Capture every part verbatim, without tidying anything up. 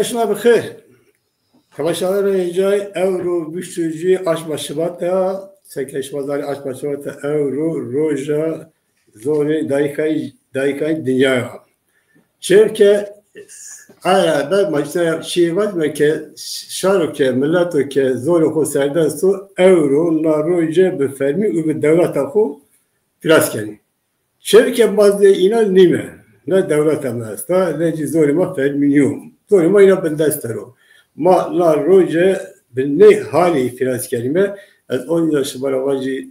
Şima bi xêr. Temaşevanê cay, ewro vîst û yedi aşma Şibat de ya. Seke şima zanî aşma Şibat de ewro roja zonê dayîkay, dayîkay dinya ya. Çêvke, aya, be, ma îşte şîîr vajîme ke şaro ke, mileto ke zonê xo serdest o, ewro na roje bi fermî û bi dewleta xo firas kenî. Çêvke ma zê înan nîme. Ne dewleta ma esta, ne zî zonê ma fermî nîyo. Zonê ma îna bindest der o. Ma na roje bi nê halî firas kenîme. Ez onca şima ra vajî,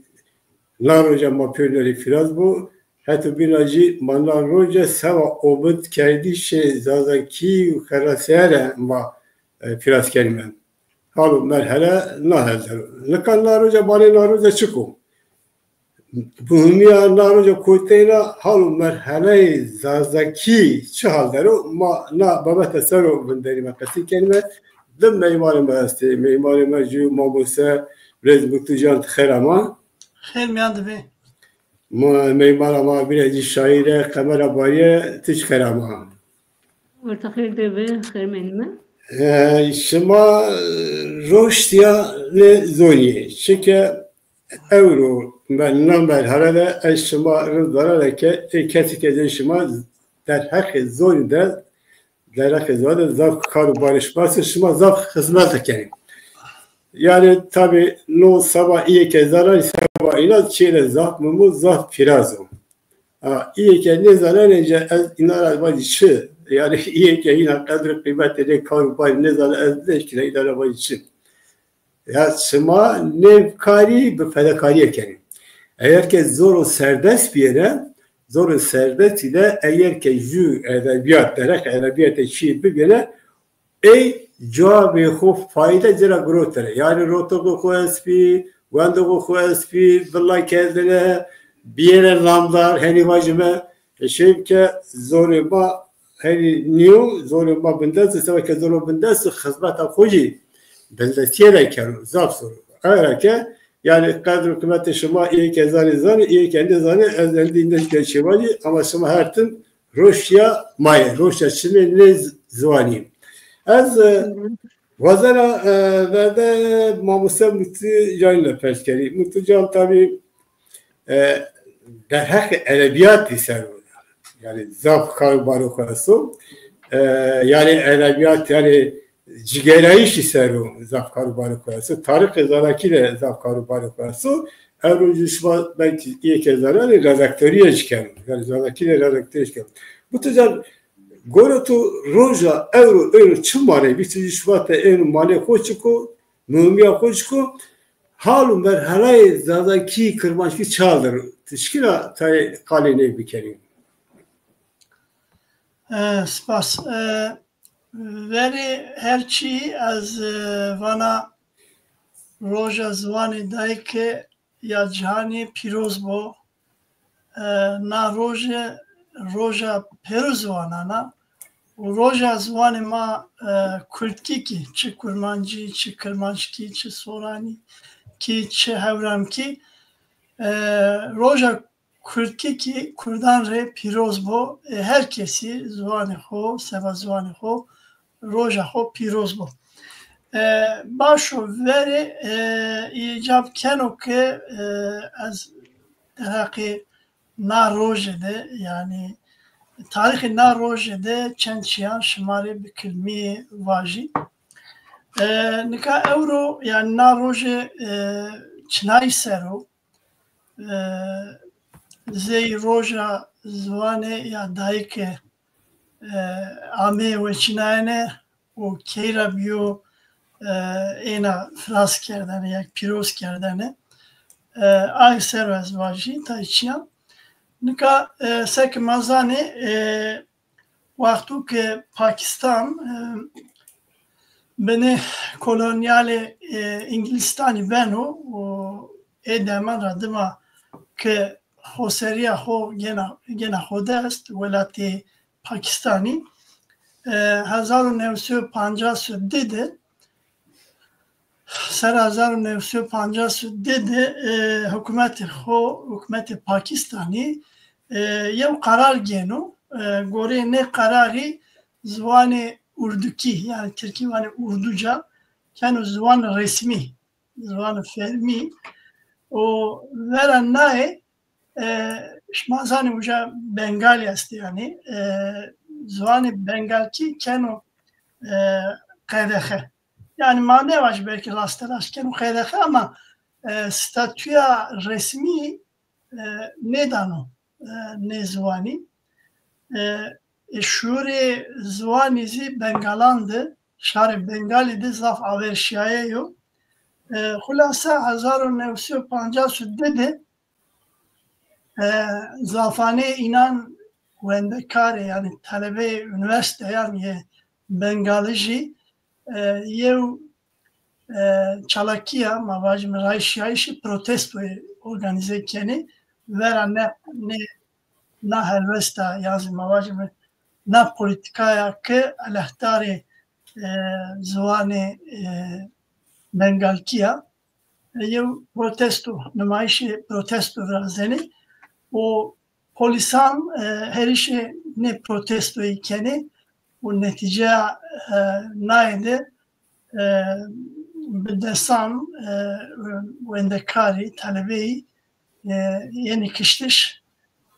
na roja ma pêrûnerî firas bo. Heto bîna zî ma na roje sewa obit kerdîşê zazakî û xelasîye re ma, e, firas kenîme. Hal û merhele na hel der o. Nika na roja, banê na roja çik o? Muhîmîya na roja koteyna hal û merheleyê zazakî çi hal der o? Ma na babete ser o vinderîme, qesey kenîme. Di meymanê ma estê. Meymanê ma jû mamose Rêz Mutlu Can, ti xêr ama. Xêr mîyan de bê. Ma, meymana ma bîne zî şaîr e, Qemera Barîye, ti zî xêr ama. Orta xêr de bê, xêr menîme. E, şima, e, roştîya nê zonî. Çike ewro me-, na merhele de ez şima rind dana ke ê kesî ke zê şima derheqê zonî de, derheqê zonî de zaf kar û barê şima est, şima zaf xizmete kenî. Yanî tabî no seba îyê ke zananî seba înan çîyêne zaf muhîm o, zaf pîraz o. Ha, îyê ke nêzanenê, ez înan ra vajî çi? Yanî îyê ke îna qedr û qîmetê nê kar û barî nêzanê, ez nêşkîna înan ra vajî çi? Ya şima nê karî bi fedakarîye kenî. Eger ke zoro serdest bîyêne, zoro serdestî de eger ke jû edebîyat, derheq edebîyatê çîyê bibîyêne, ey cewabê xo fayde ci ra girotere. Yanî rotoxê xo est bî, wendoxê xo est bî, vila kerdêne, bîyêne namdar, henî vajîme, e, şey ke zonê ma henî nîyo, zonê ma bindest o, seba ke zono bindest o, xizmeta xo jî bindestîye ra keno, zaf zor o. Aya ke, yanî qedr û qîmetê şima, îyê ke zanê zanê, îyê ke nêzanê, ez endî nêşkîna çî vajî, ama şima her tim roştîya ma yê, roştîya çimê nê z-, ziwanî. Ez, e, wazena, e, verde mamoste Mutlu Canî ra pers kerî. Mutlu Can tabî, e, derheqê edebîyatî ser o. Yanî zaf kar û barê xo esto. E, yanî edebîyat, yanî cîgerayîşî ser o zaf kar û barê xo esto. Tarîxê zazakî de zaf kar û barê xo esto. Ewro jî şima belkî îyê ke zanenê redaktorîye jî keno. Yanî zazakî de redaktorîye jî keno. Mutlu Can, gorê to roja ewro êno çi maneyê, vîst û yedi Şubat de êno maneyê xo çik o, muhîmîya xo çik o, hal û merheleyê zazakî, kirmanckî çi hal der o? Ti şikîna tayê qalê ney bikerî? E, spas. E, verê her çî ez, e, vana roja ziwanê dayîke ya cîhanî pîroz bo. E, na roje, roja pêro ziwanan a û roja ziwanê ma, e, kurdkî kî, çi kurmancî, çi kirmanckî, çi soranî kî, çi hewramkî, e, roja kurdkî kî kurdan rê pîroz bo. E, her kesî ziwanê xo, seba ziwanê xo, roja xo pîroz bo. E, baş o, verê, e, îcab keno ke, e, ez derheqê na roje de, yanî tarîxê na roje de çend çîyan şima rê bi kilmî vajî. E, nika ewro, yanî na roje, e, çinayî ser o, e, zey roja ziwanê ya dayîke, e, ameyê weçînayene û key ra bîyo, e, êna firas kerdene ya pîroz kerdene. E, ay ser o ez vajî, tay çîyan. Nika, e, seke ma zanê, e, wexto ke Pakistan, e, binê kolonyalê, e, Îngilîstanî beno û ê deman ra dima ke xoserîya xo gêna, gêna xo dest, welatê Pakistanî, e, hezar û new sey û pancas û di de, ser hezar û new sey û pancas û di de, e, hukûmetê xo, hukûmetê Pakistanî, e, yew qerar gêno. E, goreyê nê qerarî ziwanê urdukî, yanî tirkî vanê urduca, keno ziwan resmî, ziwan fermî. Û vera naye, e, şima zanê uca Bengalî estê, yanî, e, ziwanê Bengalkî keno, e, qedexe. Yanî ma nêvaj belkî rasterast keno qedexe ama, e, statûya resmî, e, nêdano, e, nê ziwanî. E, e, şûrê ziwanî zî Bengalan de, şarê Bengalî de zaf aver şîyaye yo. E, xulasa hezar û new sey û pancas û di de, e, zafanê înan wendekarê, yanî telebeyê unîversîteyan yê Bengalijî, e, yew, e, çalakîya, ma vajîme rayşîyayîşê protestoyê organîze kenê vera ne, ne na helwesta, yan zî ma vajîme na polîtîkaya ke elexdarê, e, ziwanê, e, Bengalkî ya, e, yew protesto, nimayîşê protesto virazenê û polîsan, e, hêrişê nê protestoyî kenê û netîceya, e, naye de, e, bi desan, e, wendekarî, telebeyî, e, yenê kiştiş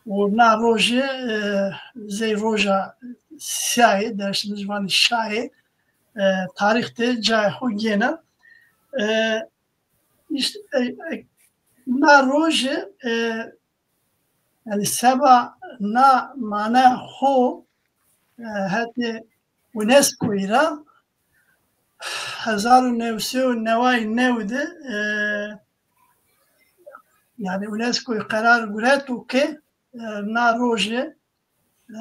û na rojî, e, zey roja sîyayê, Dêrsimij vanê şayê, e, tarîx de cayê xo gêna. E, îşte, e, e, na rojî, e, yanî seba na manaya xo, e, hetê UNESCOyî ra hezar û new sey û neway new de, e, yanî UNESCOyî qerar gureto ke, e, na rojî, e,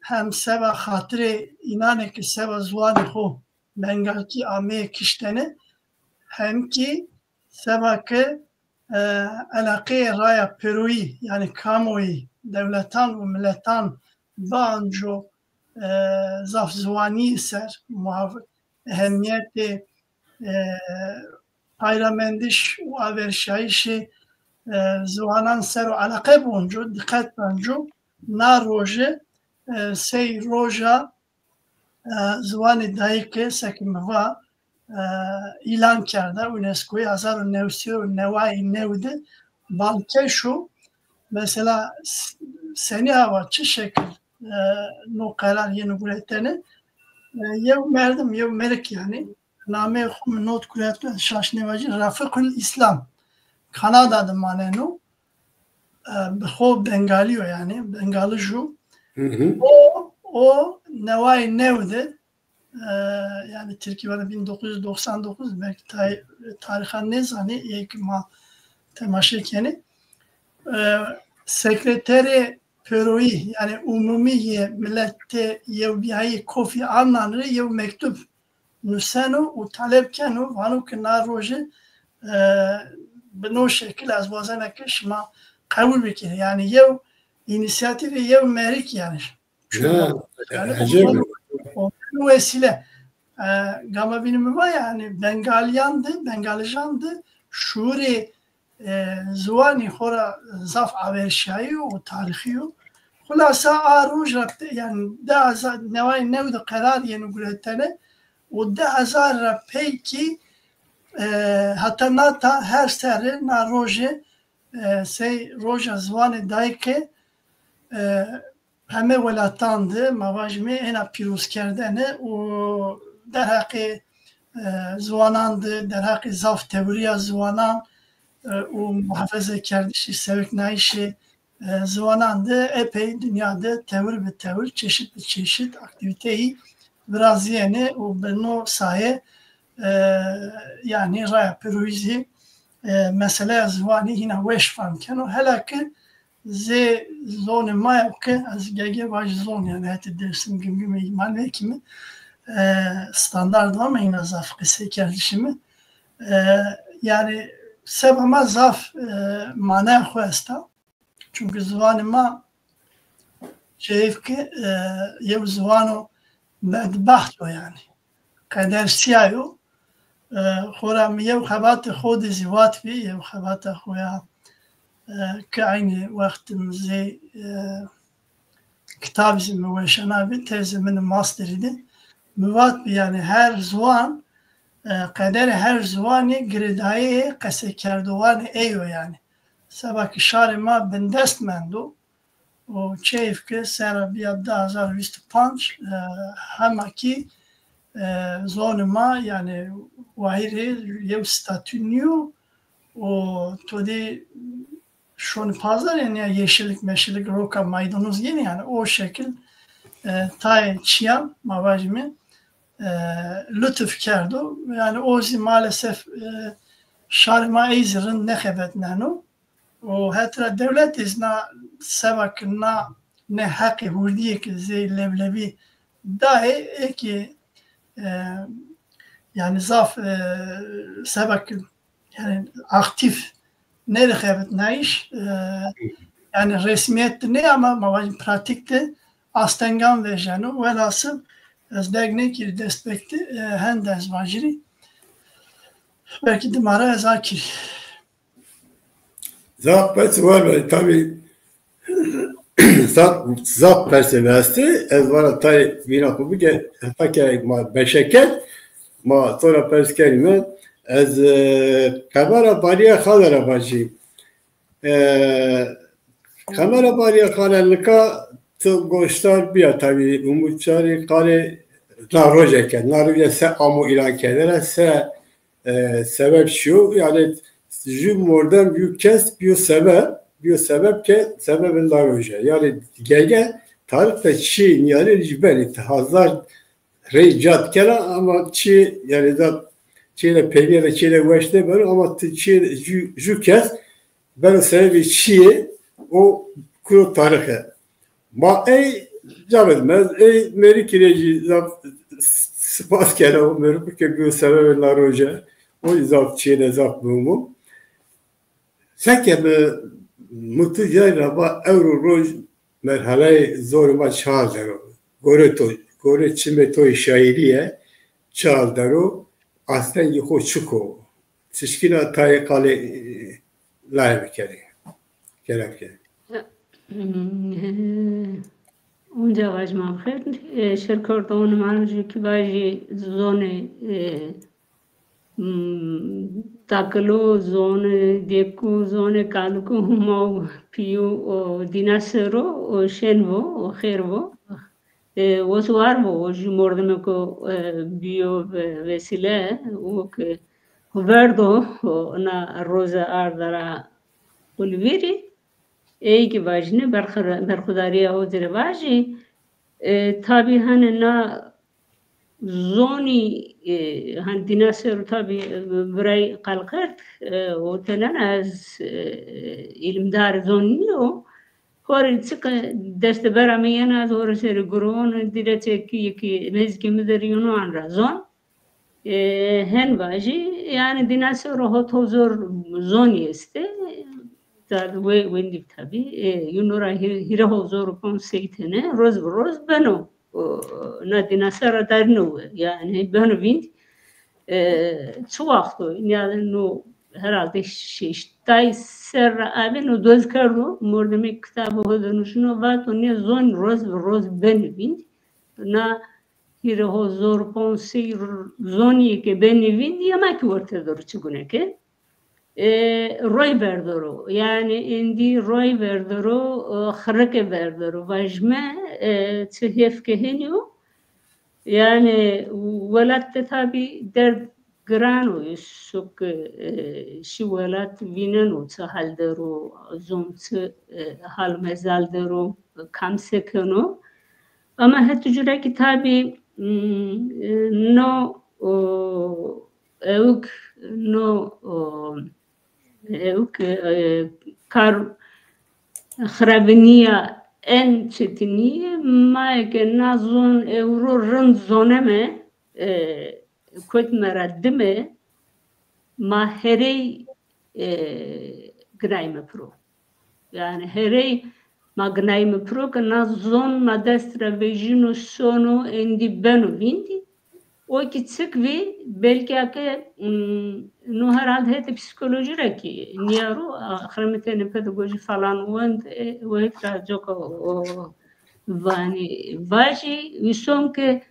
hem seba xatirê înanê ke seba ziwanê xo Bengalkî ameyê kiştene, hem kî seba ke, e, eleqeyê raya pêroyî, yanî kamoyî, dewletan û miletan bianco, e, zafziwanî ser muhaf-, ehemîyetê, e, payramendiş û averşîyayîşê, e, ziwanan ser o eleqe bonco, diqet bonco, na roje, e, sey roja, e, ziwanê dayîke seke mi va, e, îlan kerda UNESCOyî hezar û new sey û neway new de balkêş o. Mesela s-, senî hawa, çi şekil, e, no qerar yeno guretene? E, yew merdim, yew merik yanî. Nameyê xo mi not guretme, şaş nêvajî, Rafiqul Îslam. Kanada de maneno. E, bi xo Bengalî yo yanî, Bengalij o. Hı hı. O, o neway new de, e, yanî tirkî vana bin dokuz yüz doksan dokuz, belkî tay-, tarîxan nêzanê, ê ke ma temaşe kenê. E, sekreterê pêroyî, yanî umumî yê Miletê Yewbîyayî Kofi Annan rê yew mektub nuseno û talep keno, vano ke na roje, e, bi no şekil ez wazena ke şima qebul bikerê. Yanî yew înîsiyatîfê yew merik yanî. Ya, yanî ecêb. O, o wesîle. E, gama bînî mi va yanî Bengalîyan de, Bengalijan de şuurê, e, ziwanî xo ra zaf averşîyayî yo û tarîxî yo. Xulasa a roj ra pe-, yanî di hezar, neway new de qerar yeno guretene û di hezar ra pey kî, e, heta nata her serre na roje, e, sey roja ziwanê dayîke, e, heme welatan de, ma vajîme, êna pîrozkerdene û derheqê, e, ziwanan de, derheqê zaf tewirîya ziwanan, e, û muhafezekerdişî, sewiknayîşê, e, ziwanan de epey dinya de tewir bi tewir, çeşit bi çeşit aktîvîteyî virazîyenê û bi no saye, e, yanî raya pêroyî zî, e, meseleya ziwanî hîna weş fam keno. Hela ke zê zonê ma yo ke ez gege vajî zon, yanî hetê Dêrsim, Gimgimê, îman vekîme, e, standard ama hîna zaf qisey kerdişîme. E, yanî seba ma zaf, e, manaya xo esta. Çunke ziwanê ma çeyf ke, e, yew ziwano bedbaxt o yanî. Qedersîyayo. E, xora mi yew xebatê xo de zî vatbî, yew xebata xo ya, e, ke eynî wext mi zê, e, kitabî zî mi weşanabî, tezê min masterî de. mi vatbi, yanî her ziwan, e, qederê her ziwanî girêdayeyê qesekerdowanê ey o yanî. Seba ki şarê ma bindest mendo û çeyf ki sera bîya di hezar û vîst û panc, e, hema ki, e, zonê ma yanî wayîrê yew statû nîyo û to dê şonî pazar, yanî ya yeşillik meşillik, roka maydanoz yenî, yanî o şekil, e, tayê çîyan ma vajîme, e, lutuf kerdo. Yanî o zî maalesef, e, şarê ma ey zî rind nêxebetneno. Û het ra dewletî zî na seba ki na nê heqê hurdîyê ki zey leblebî dayê, ê ki, e, yanî zaf, e, seba ki yanî aktîf nêrixebitnayîş, e, yanî resmîyet de nê ama ma vajî pratîk de astengan vejeno. Welhasil ez deg nêkirî destpêk de, e, hende ez vajîrî. Belkî dima ra ez akirî. Zaf pers war be, tabî zaf, zaf persê mi estê. Ez vana tay vîna xo bike, heta ke ma beşe kerd, ma to ra pers kerîme. Ez, e, Qemera Barîya Xane ra vajî. E, Qemera Barîya Xane, nika ti goşdar bîya tabî, Umut Çarî qalê na roje kerd. Na roje se amo îlan kerdene, se e, sebeb şîyo. Yanî ju mordem, ju kes bîyo sebeb, bîyo sebeb ke sebebê na roje. Yanî gege tarîx de çî nîyanê jî benî, ti hazar rey ca kena ama çî, yanî da çî de peynîye de çî de weş nêbeno ama ti çî ju, ju kes beno sebebê çîyê, o kuro tarîxe. Ma ey camêd mez, ey mêrikî rê jî zaf spas kena, o mêrikû ke bîyo sebebê na roje. O jî zaf çîyêne zaf muhîm o. Seke mi mutu cay ra va ewro roj merheleyê zonê ma çi hal der o. Gorê to, gorê çimê to yê şaîrîye çi hal der o, astengê xo çik o? Tişkîna tayê qalê, e, layê bikerê. Kerem ke. Onca vajî ma bi xêr. E, şêrkerdoxanê ma rê jû kî vajî zonê, e, m, takilo, zonê dêko, zonê kaliko, huma û pîyo û dîna ser o, o şên vo, o xêr vo. E, wes war vo, o jû mordemêko, e, bîyo ve-, vesîle, o ke verdo, o na roze arda ra qulvîrî. Ey kî vajîne, berxu-, berxudarîya ho ci rê vajî. E, tabî hanî na zonî, e, hanî dîna ser o tabî, e, birayî qal kerd, e, o tenena ez, e, îlimdarê zonî nîyo. Ho rê çik destê bera mi yena ez ho rê serê guron, dîre çekî yekî nêzîkê mi der yeno an ra zon. E, hen vajî, yanî dîna ser o hot hozor zonî estê. Tabî we-, wendî tabî. E, yeno ra hî-, hîrê hozor û ponc sey tene roz bi roz beno. O, na dîna ser ra darîno we. Yanî beno vînd. E, çi waxt o? Yanî no herhalde şeştay ser ra avê no döz kerdo. Mordemê kitabê ho de nuşino, vato nê zon roz bi roz benê vînd. Na hîrê hozor ponc sey zonî ke benê vîndî, ya ma kî werte der o çi gune ke. E, roy ver der o. Yanî êndî roy ver der o, e, xirike ver der o. Vajîme, e, çi hêf ke henî yo. Yanî welat de tabî derd giran o, îso ke, e, şî welat vîneno çi hal der o, zon çi, e, hal mezal der o, kam sekeno. Ama hetê cure kî tabî, m, e, no, o, ewk, no, o, ewk, e, kar xirabinîya en çetinî ma eke na zon ewro rind zoneme, e, kotîme ra dime, ma herey, e, ginayme piro. Yanî herey ma ginayme piro ke na zon ma dest ra vejîno, sono, êndî beno vîndî. O kî çik vî, belkî ake, mm, no herhalde hetê psîkolojî ra kî nîya ro, a, axir mi tenê pedagojî falan wend, e, wayîr ra coka o vanî vajî, îson ke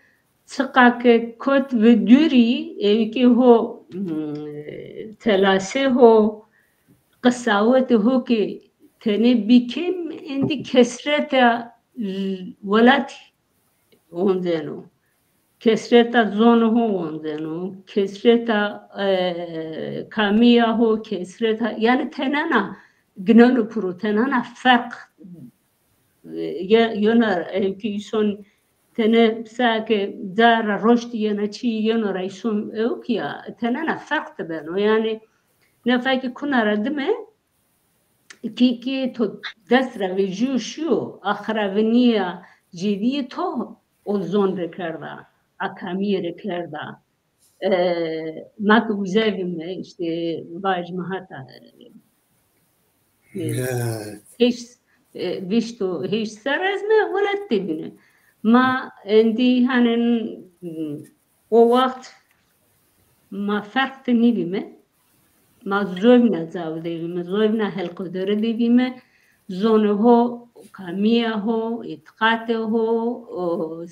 Çiqa ke kot ve dûrî, ewkî ho, telasê ho, qisawetê ho ke tenê bî kêm, endî kesreta welatî onceno. Kesreta zonê ho onceno. Kesreta, e, kamîya ho, kesreta, yanî tenena gineno piro, tenena ferq, e, ye-, yona, e, ki îson tene sa ke ca ra roştî yena çî yeno ra îson ewk ya, tenena ferq de beno. Yanî ne fekî kuna ra dime, kî, kî to dest ra vejîyo şîyo, a xiravînîya cêdîyê to o zon rê kerda, a kamîye rê kerda. E, ma ke uza vîme, îşte, vajîme hata, e, heşt, e, vîst û heşt serre ez mi welat de vîne. Ma endî hanî, o waxt ma ferq de nîvîme. Ma zovîna caw de vîme, zovîna helqedere de vîme. Zonê ho, kamîya ho, îtîqatê ho, o,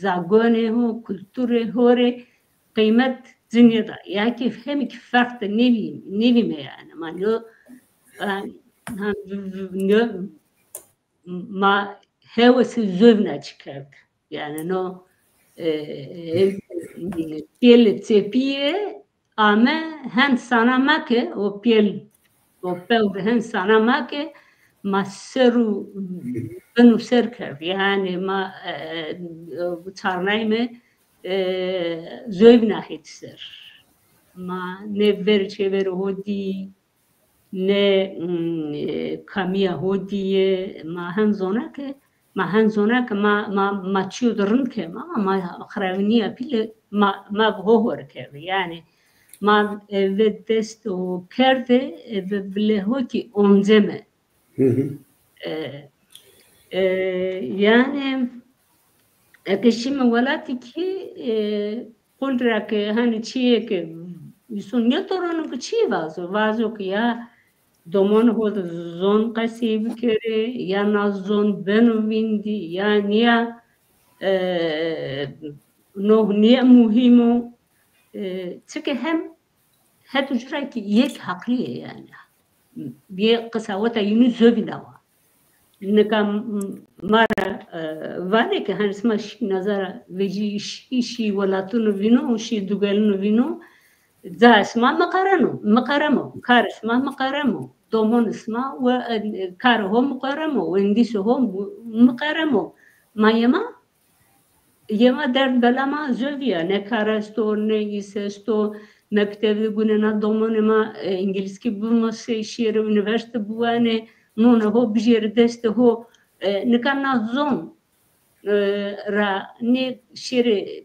zagonê ho, kulturê ho rê qîmet ci nêda. Ya kî hemî kî ferq de nêvî-, nêvîme yanî. Ma no, e, ha, v-, v-, no, ma hewesê zovîna çî kerd. Yanî no, e, e, pêlê çepîye ame hen sana ma ke, o pêl, o pewr hen sana ma ke, ma ser û bin û ser kerd. Yanî ma, e, e, çarnayme, e, zovîna hêt ser. Ma ne ver çêverê ho dî, ne, mm, e, kamîya ho dîye, ma hen zona ke, ma hen zona ke ma, ma, ma çîyo de rind keme, ama ma xiravînîya pîle ma, ma bi ho hor kerde. Yanî ma, e, ve dest ho kerde, e, ve vilê ho kî onceme. E, e, yanî eke şîme welatî kî, e, qul ra ke, hanî çîyê ke îson nêtoreno ke çî vazo, vazo ke ya domonê ho de zon qesey bikerê, ya na zon beno vîndî, ya nîya, e, no nîya muhîm o. E, çike hem het ucu ra kî yek haqlî yê yanî. Bîye qisaweta yînû zovîna wa. Nika m-, ma ra, e, vanê ke hanî sima şî naza ra vecî şî, şî welatûnû vîno, şî dugelûnû vîno, ca sima miqereno, miqeremo, karê sima miqeremo, domonê sima we, e, karê ho miqeremo, wendîsê ho mu-, miqeremo. Ma yê ma Yê ma derd bela ma zovîya, ne kar esto, ne îs esto, mekteb de gune na domonê ma, e, îngilizkî bimasê, şêrê unîversîte biwanê, nonê ho bijêrê destê ho, e, nika na zon, e, ra nê şêrê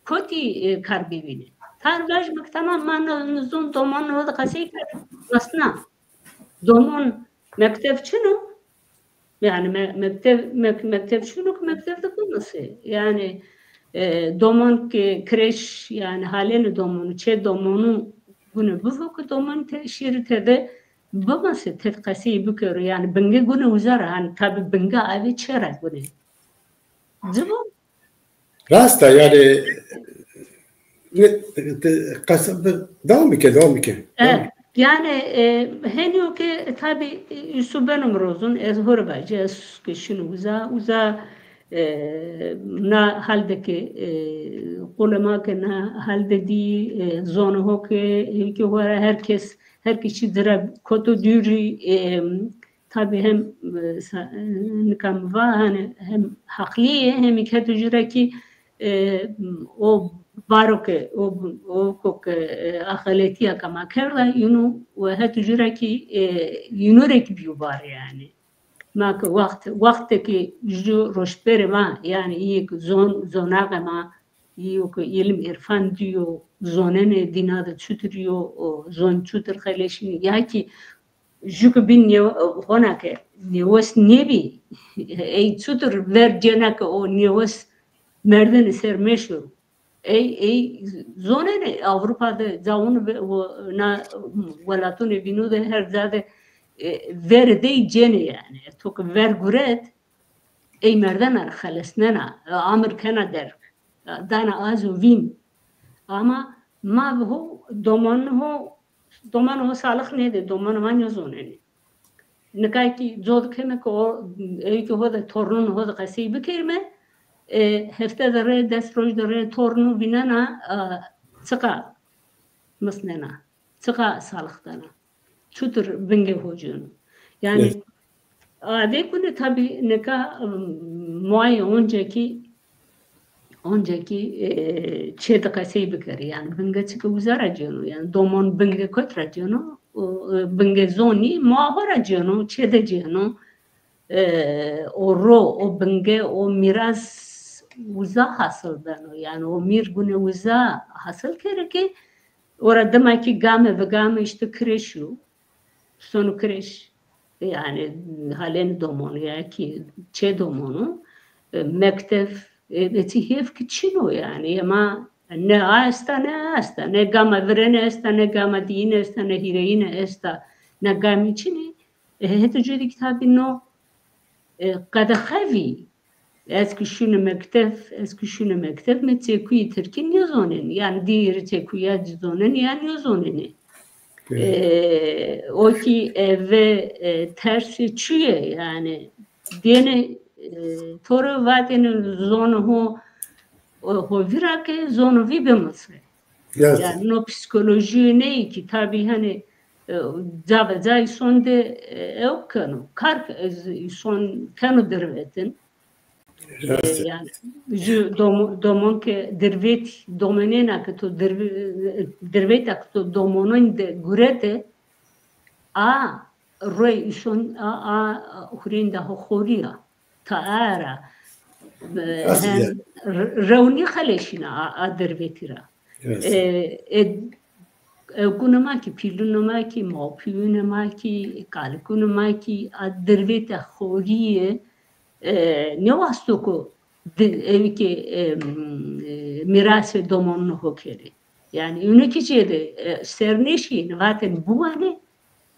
kotî, e, kar bivînê. Tar vajîme ke tamam, ma na, na zon domonê ho de qesey kerd, asna. Domon mekteb çin o. Yanî me-, mekteb, mek-, mekteb şino ke mekteb de bimasê. Yanî, e, domon ke kreş, yanî halênê domonû, çê domonû gune bivo ke domon te-, şêrê tede bimasê, tede qesey bikero. Yanî binge gune uza ra, hanî tabî binge avê çê ra gune. Ci bo? Rast a, yanî, ne, te, qesa, de-, devam bike, devam bike. E, devam. Yanî, e, henî yo ke, e, tabî, e, îsu beno mi rozun, ez ho rê vajî, ez ke şino uza, uza, e, na hal de ke, e, qulê ma ke na hal de dî, e, zonê ho ke, e, ke ho ra her kes, her kes çî ci ra koto dûrî, e, Tabî hem, e, sa-, e, nika mi va, hanî hem haqlî yê, hem îket ucu ra kî, e, o baro ke, o, o ko ke, e, a xeletîya ke ma kerda, yînû we het ucu ra kî, e, yînû rê kî bîyo bar yanî. Ma ke waxt, waxtê ke ju roşberê ma, yanî îyê ke zon, zonaxê ma, îyo ke îlim îrfan dîyo, zonenê dîna de çutir yo, o zon çutir xeleşînê, ya kî ju ke bî nê-, hona ke nêwes nêbî, ey çutir ver cêna ke o nêwes merdene ser meşoro. Ey, ey zonenê Ewropa de cawûn ve-, o, na welatûnê vînû de her ca de, e, verê dey cênê yanî. To ke ver guret, ey merdena ra xelesnena, e, amir kena derg. dana azo vîn. Ama ma ho, doman ho, doman ho salix nêdê, doman ma nêzonenê. Nika kî cod keme ke o, ewkî ho de tornun ho de qesey bikerime, e, hefte de rê, des roj de rê tornu vînena, e, çiqa misnena, çiqa salix dana. Çutir bingê ho cêno. Yani, evet. Adê kune tabi nika, ım, muayê oncekî, oncekî, e, çê de qesey bikerê. Yani, binge çike uza ra cêno. Yani, domon binge kot ra cêno. O, e, binge zonî mua ho ra cêno, çê de cêno. E, o ro, o binge, o mîras uza hasil beno. Yani, o mîr gune uza hasil kerê ke, ora dima kî game ve game işte kreş yo. Sono kreş, yani halêni domonu ya kî çê domonu, e, mektef, e, eti hêf kî çin o yani. Ema ne a esta, ne a esta, ne gama virêne esta, ne gama diyine esta, ne hîrêyine esta, ne gamî çin ê. E, hetê cû de kî tabî no, e, qedexe vî. Ez kî şûne mektef, ez kî şûne mektef, mi çekuyî tirkî nêzonenî. Yani dîrî çekuya zonenî ya nêzonenî. Evet. E, o kî eve, e, tersê çûye yani. Dêne, e, to rê vatêne zonê ho, ho vîra ke zonê vî bimise. Gerçek. Yani no psîkolojî ney kî tabî hani, e, ca ve ca îson de, e, ewk keno. Kar ke ez îson keno dirvetin. E, gerçek. Yani jü domo-, domon ke dirvet, domonêna ke to dirve-, dirveta ke to domonon de gurete, a roy îson a, a hurênda ho xorî ya. Taera, e, hem re-, rewnî xeleşîna a, a dirvetî ra. Evet. E, e, ewkunê ma kî, pîlunê ma kî, mapîyunê ma kî, kalikûnê ma kî, a dirveta xorîye, e, nêwasto ku di-, ewkê, e, m-, e, mîrasê domonû ho kerê. Yani ûnê kî cêde, e, sernêşîyêne, vatêne biwanê,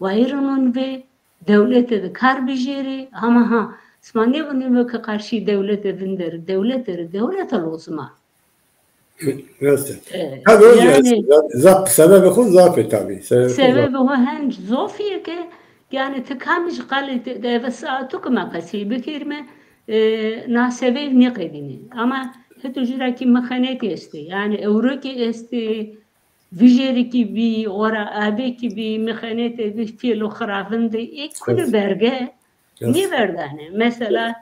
wayîrê non vê, dewlete de kar bijêrê, ama ha, sima nêvunîme ke qarşî dewlete vinderê, dewlete rê dewlete lozim a. Rast e. E, tabii, o yani, zaf, sebebê xo zaf ê tabii. Sebebê xo zaf. Sebebê xo hem zof î ke, yani, ti kamij qalê de, de eve saeto ke ma qesey bikerîme, e, na sebeb nêqedînê. Ama heto jû ra kî mixenetî estê. Yani, ewro kî estê, vijêrî kî bî, ora abê kî bî, mixenetê bî, fêlo xiravin de, ê kunê berge, nêverdanê. Mesela,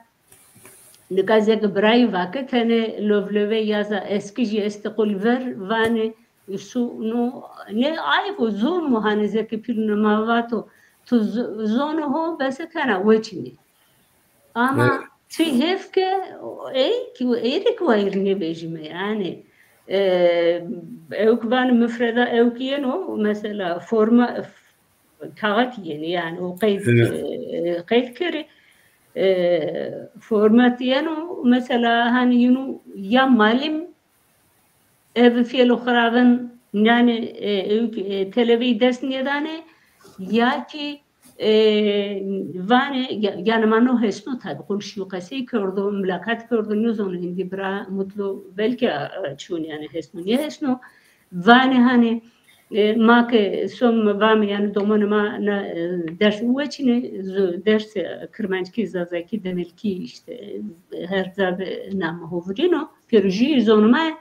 nika zeke birayî vake tenê lovlove ya za eskijî estê qul ver, vanê, su, no, ne ayb o, zon mu hanê zeke pîlunê ma vato, tu z-, zonê ho bese kena, weçînê. Ama çi hêf ke ey kî, ey rê kî wayîr nêvejîme, yani, e, ewk vanê mufreda ewk yeno, mesela forma, kaxet yenê, yani o qeyd, e, qeyd kerê, e, format yeno, mesela, hani yinu ya malim, ev fêlo xiravin, yani, e, ewk, e, televeyî ders nêdanê, ya kî, e, vanê, ya-, yani ma no hesno tabi, qul şîyo qesey kerdo, mulaqat kerdo, nêzono hindî bira Mutlu belkî, e, çûn yani hesno, nêhesno. Vanê hani, e, ma ke som vame yani domonê ma na, e, ders weçînê, z-, ders, e, kirmanckî, zazakî, dimilkî işte, e, her ca de namê ho vurîno, pêro jû zonê ma,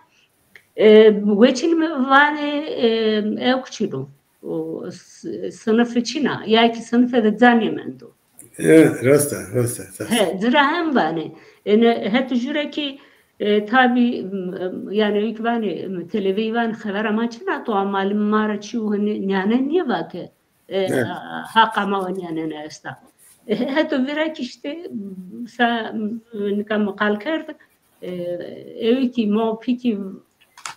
e, weçînîme vanê, e, ewk çin o. O s-, sinife çin a, ya kî sinife de ca nêmendo. E, rast a, rast a, rast a. He, ci ra hem vanê. E, ne, het jû ra kî, e, tabî, m, m, yani ewk vanê, m, televeyî vanê, xevera ma çin a, to a malim ma ra çîyo, hani, nîyane nêvake. E, ha, haqa ma wa nîyanena esta. E, heto vîra kî işte, sa, nika mi qal kerd, e, ewkî ma û pîkî,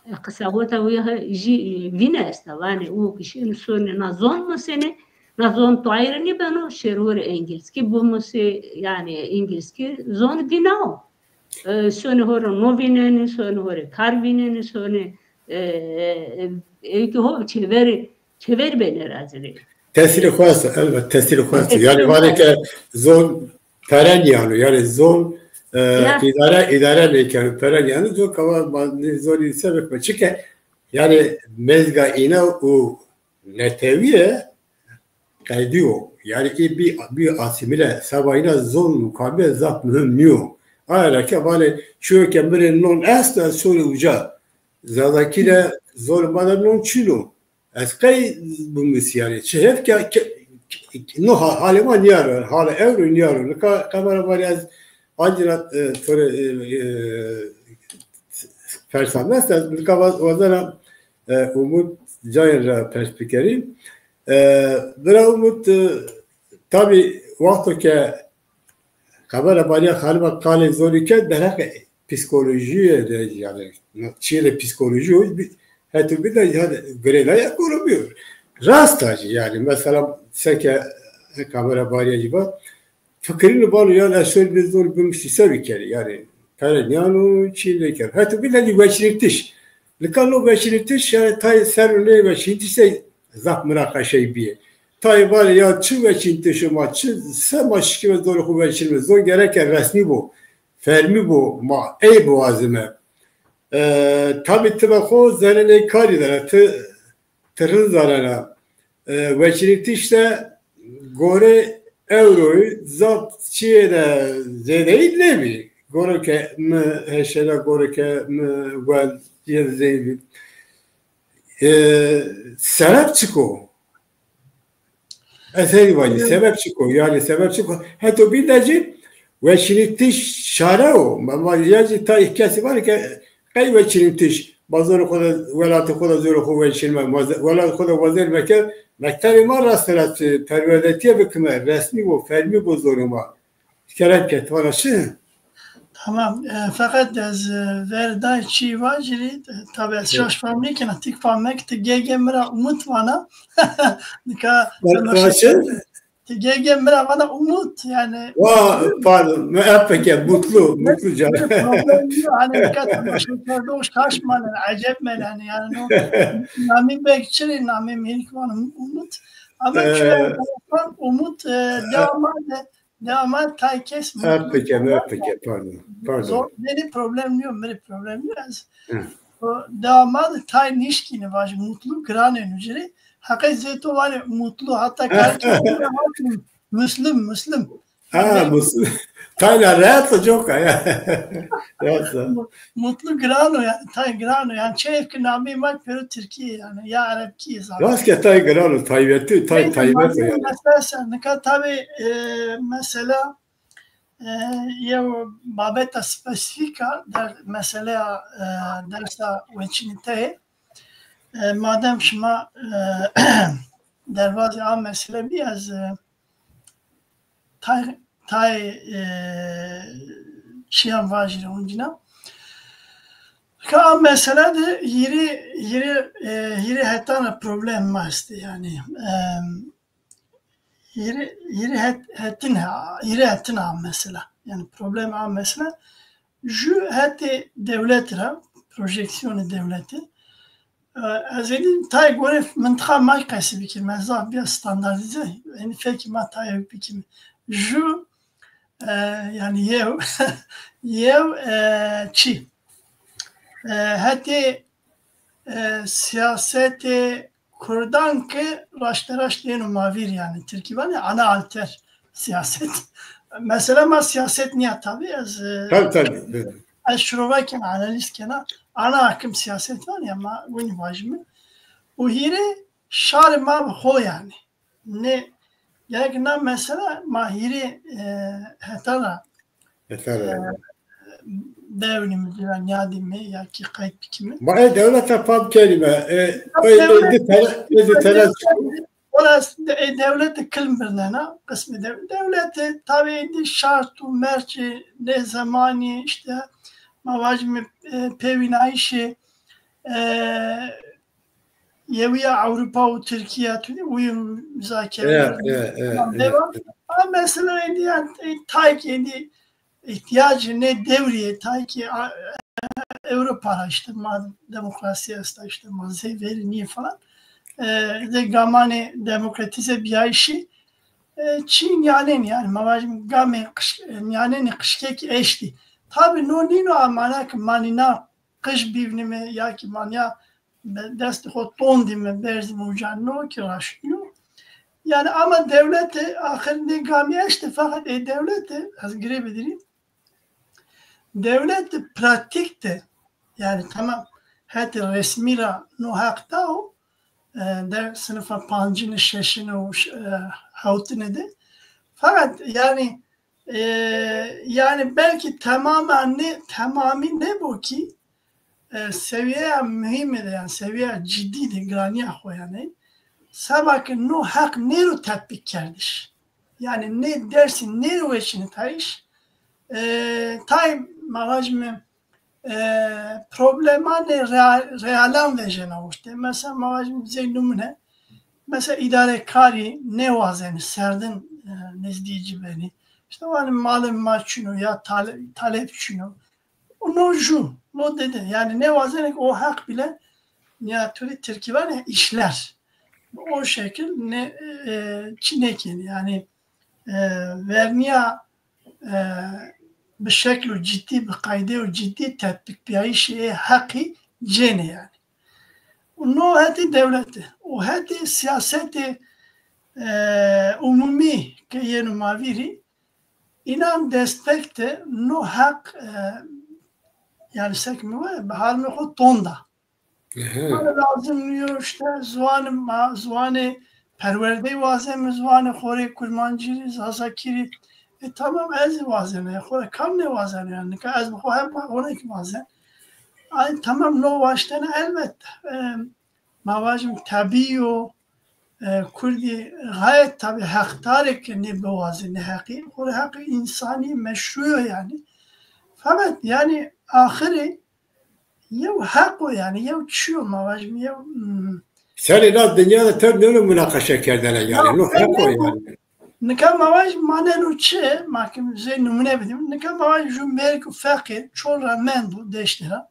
e, qisaweta wî jî vîne esta, vanê, û kî şîyêne sonê na zon musêne, na zon tuayîre nêbeno, şêrwerê îngilizkî bimusê, yani îngilizkî zon dîna o. E, sonê ho rê no vînenê, sonê ho rê kar vînenê, sonê, e, e, ewkî ho çêverî, çêverî benê razî rê. Tesîrê xo esta, elbet tesîrê xo esta. Tesîrê xo esta. Yani vanê ke zon pere nîyano, yani zon E, Ya. idare, idare nêkeno. Pere yanî zor kava ma-, nê zorî se bikme. Çike yanî mezga îna û netewîye qedî yo. Yanî ê bî, bî asîmîle, seba îna zon û kamîye zaf muhîm nîyo. Aye ra ke vanê çîyo ke mi rê non esto ez şorî uca. Zazakî de zonê ma de non çin o. Ez qey bimusî yanî. Çi hêf ke, ke, ke, no ha-, halê ma nîyaro, halê ewro nîyaro. Nika qemera ma rê ez ancîna, e, to rê, e, e, persa mest ez nika wa-, wazena, e, Umut Cayên ra pers bikerî. E, bira Umut, e, tabî wexto ke qemera ma rê xanima qalê zonî ke derheqê psîkolojîye de yanî çîyê de psîkolojî yo, bi-, hetû bî de yanî girêdayî ekonomî yo. Rast a jî yanî mesela seke qemera ma rê jî va fikirîno vano yanî ez şorî bê zor bimusî se bikerî yanî pere nîyano çî nêkero. Hetû bî de zî weçînitiş. Nika no weçînitiş yanî tayê ser û nê weçînitiş de zaf munaqeşey bîyê. Tayê vanê ya çi weçînitişo ma, çi se ma şikîme zonê xo weçînîme. Zon gereke resmî bo, fermî bo, ma ey biwazîme. E, tabî ti ve xo zerrê nê karî de ra, ti, ti rind zanena. E, weçînitiş de gorê ewroyî zaf çîyê de zêdeyî nêbî. Goro ke mi heşena, goro ke mi wend yê zey bî. E, sebeb çik o? Ez herî vajî, sebeb çik o? Yanî sebeb çik o? Heto bîn de jî weçînitiş çare o. Ma, ma ya jî tay kesî vanê ke qey weçînitiş? Ma zonê xo de, welatê xo de zonê xo weçînme. Ma ze-, welatê xo de wazêr meke, mektebê ma rast ra çi, perwerdetîye bikime, resmî bo, fermî bo zonê ma. Kerem ke, ti vana çi? Tamam. E, feqet ez, e, ver day çî vajîrî, e, tabî ez şaş fam nêkena, tik fam meke, ti gege mi ra Umut vana. Nika ti gege mi ra vana Umut, yanî. Wa, pardon, mi ef bike, Mutlu, Mutlu can. Problem nîyo, hanî nika temaşekerdox şaş manen, eceb menen, yanî no, namî bek çirê, namê mêrik vana Umut. Ama çi Umut, e, dewama de Dewama tay kes Mutlu. Ef bike, ef bike, pardon. Pardon. Zor, mi rê problem nîyo, mi rê problem nîyo. Ez o dewama de tay nişkîne vajî, Mutlu giran ê nucirî. Heqê zê to vanê Mutlu, hatta kar ki Müslüm, Müslüm. Ha, Müslüm. Tayla rehet o, coka ya. Rehet o. Mutlu giran o yanî, tay giran o yanî. Çeyf ki namê ma pêro Tirkî yanî, ya Erebkî zaten. Rast ke tay giran o, taybetî, tay, taybet o yanî. Mesela, nika tabî, e, mesela, e, yew babeta spesîfîk a, der-, meseleya, e, dersa weçîniteyê. E, madem şima, e, derbazê a mesele bî, ez, e, tay, tay, e, çîyan vajîre oncîna. Ka a mesele de hîrê, hîrê, e, hîrê hetan ra problem ma estê yanî. E, hîrê, hîrê het-, hetin, hîrê hetin a mesele. Yanî problem a mesele. Ju hetê dewlete ra, projeksiyonê dewlete. E, ez êdî tayê gorê mintiqa ma qesî bikim. Ez zaf bîya standardîze. Yanî fekê ma tayê bikim. Ju, e, yanî yew, yew, e, çî. E, hetê, e, sîyasetê Kurdan ke raşteraşt êno ma vîr yanî. Tirkî vanê ana alter siyaset. Mesela ma siyaset nîya tabî, ez, e, Tabî, tabî, tabî. ez şirove kena, analîz kena. Ana akım siyaset vanê ya ma winî vajîme. Û hîrê şarê ma bi xo yanî. Nê, gerek na mesela ma hîrê, e, hetan ra, hetan ra, e, bewnîme, cira nîyadîme ya kî qeyd bikîme. Ma ê dewlete fam kerîme. E, ê, ê di tele, ê di tele. Oras de-, ê dewlete kilm birnena, qismê dew-, dewlete tabî êdî şart û mercê nê zemanî îşte ma vajîme, e, pêvînayîşê, e, Yewîya Ewropa û Tirkîya tu uyum muzakere kerdin. Ama mesela êdî, yanî, e, tay kî êdî îhtîyacê nê dewrî yê, tay kî a-, Ewropa ra îşte ma demokrasî esta, îşte ma zê verî nîyê falan. E, zê gamanê demokratîze bîyayîşî e, çî nîyanên, yanî ma vajim gamê qiş-, e, nîyanênî qişkekî eştî. Tabî no nîno amana ki ma nîna qij bîvnîme ya ki ma nîya be-, destê xo tondîme, berzîme uca, no ki raşt nîyo. Yanî ama dewlete axir nê gamî eşte, feqet ê dewlete ez girê bidirî. Dewlet de pratîk de, yanî tamam, hetê resmî ra no heq da û, e, der sinifa pancine, şeşine û ş-, e, hewtine de. Feqet yanî, e, yanî belkî temamen nê, temamî nêbo kî, e, sewiyeya muhîme de, yanî sewiyeya cidî de, giranîya xo yanî, seba ke no heq nêro tetbîk kerdiş. Yanî nê dersî nêro weçîne tayîş. E, tay ma vajîme, e, problemanê rea-, realan vejena uşte. Mesela ma vajîme zey nimune, mesela îdarekarî nêwazenê serdin, e, nizdîyê ci benî. Îşte vanê malê ma çin o ya tale-, talep çin o. O no ju, no dede. Yanî nêwazenê ke o heq bile nîyatûrî tirkî vanê işler. O şekil ne, e, çi nêkenê. Yanî, e, vernîya, e, bi şeklo cidî, bi qaydeyo cidî tetbîkbîyayîşê ê heqî cênê yanî. Û no hetê dewlete, û hetê sîyasetê, e, umumî ke yeno ma vîrî, înan destek de no heq, e, yanî sek mi va, bi halmê xo tonda. Ehe. Ma lazim nîyo îşte ziwanê ma, ziwanê perwerdeyî wazeme, ziwanê xo rê kurmancî rê, zazakî rê. E, tamam, ez zî wazena, xo rê kam nêwazeno yanî? Nika ez bi xo hema hona kî wazen. Ay, tamam, no waştene elbet. E, ma vajim tebî yo, e, kurdî gayet tabî heqdar ê ke nê biwazê, nê heqî. Xo rê heqê însanî meşrû yo yanî. Feqet yanî axirî yew heq o yanî, yew çî yo ma vajim, yew, hmm. Serê na dinya de tew nêno munaqeşe kerdene yanî, no heq o yanî. Nika ma vajim maneno çi, ma ke zey nimune bidîm. Nika ma vajim ju mêrik û feqîr çol ra mendo deştê ra.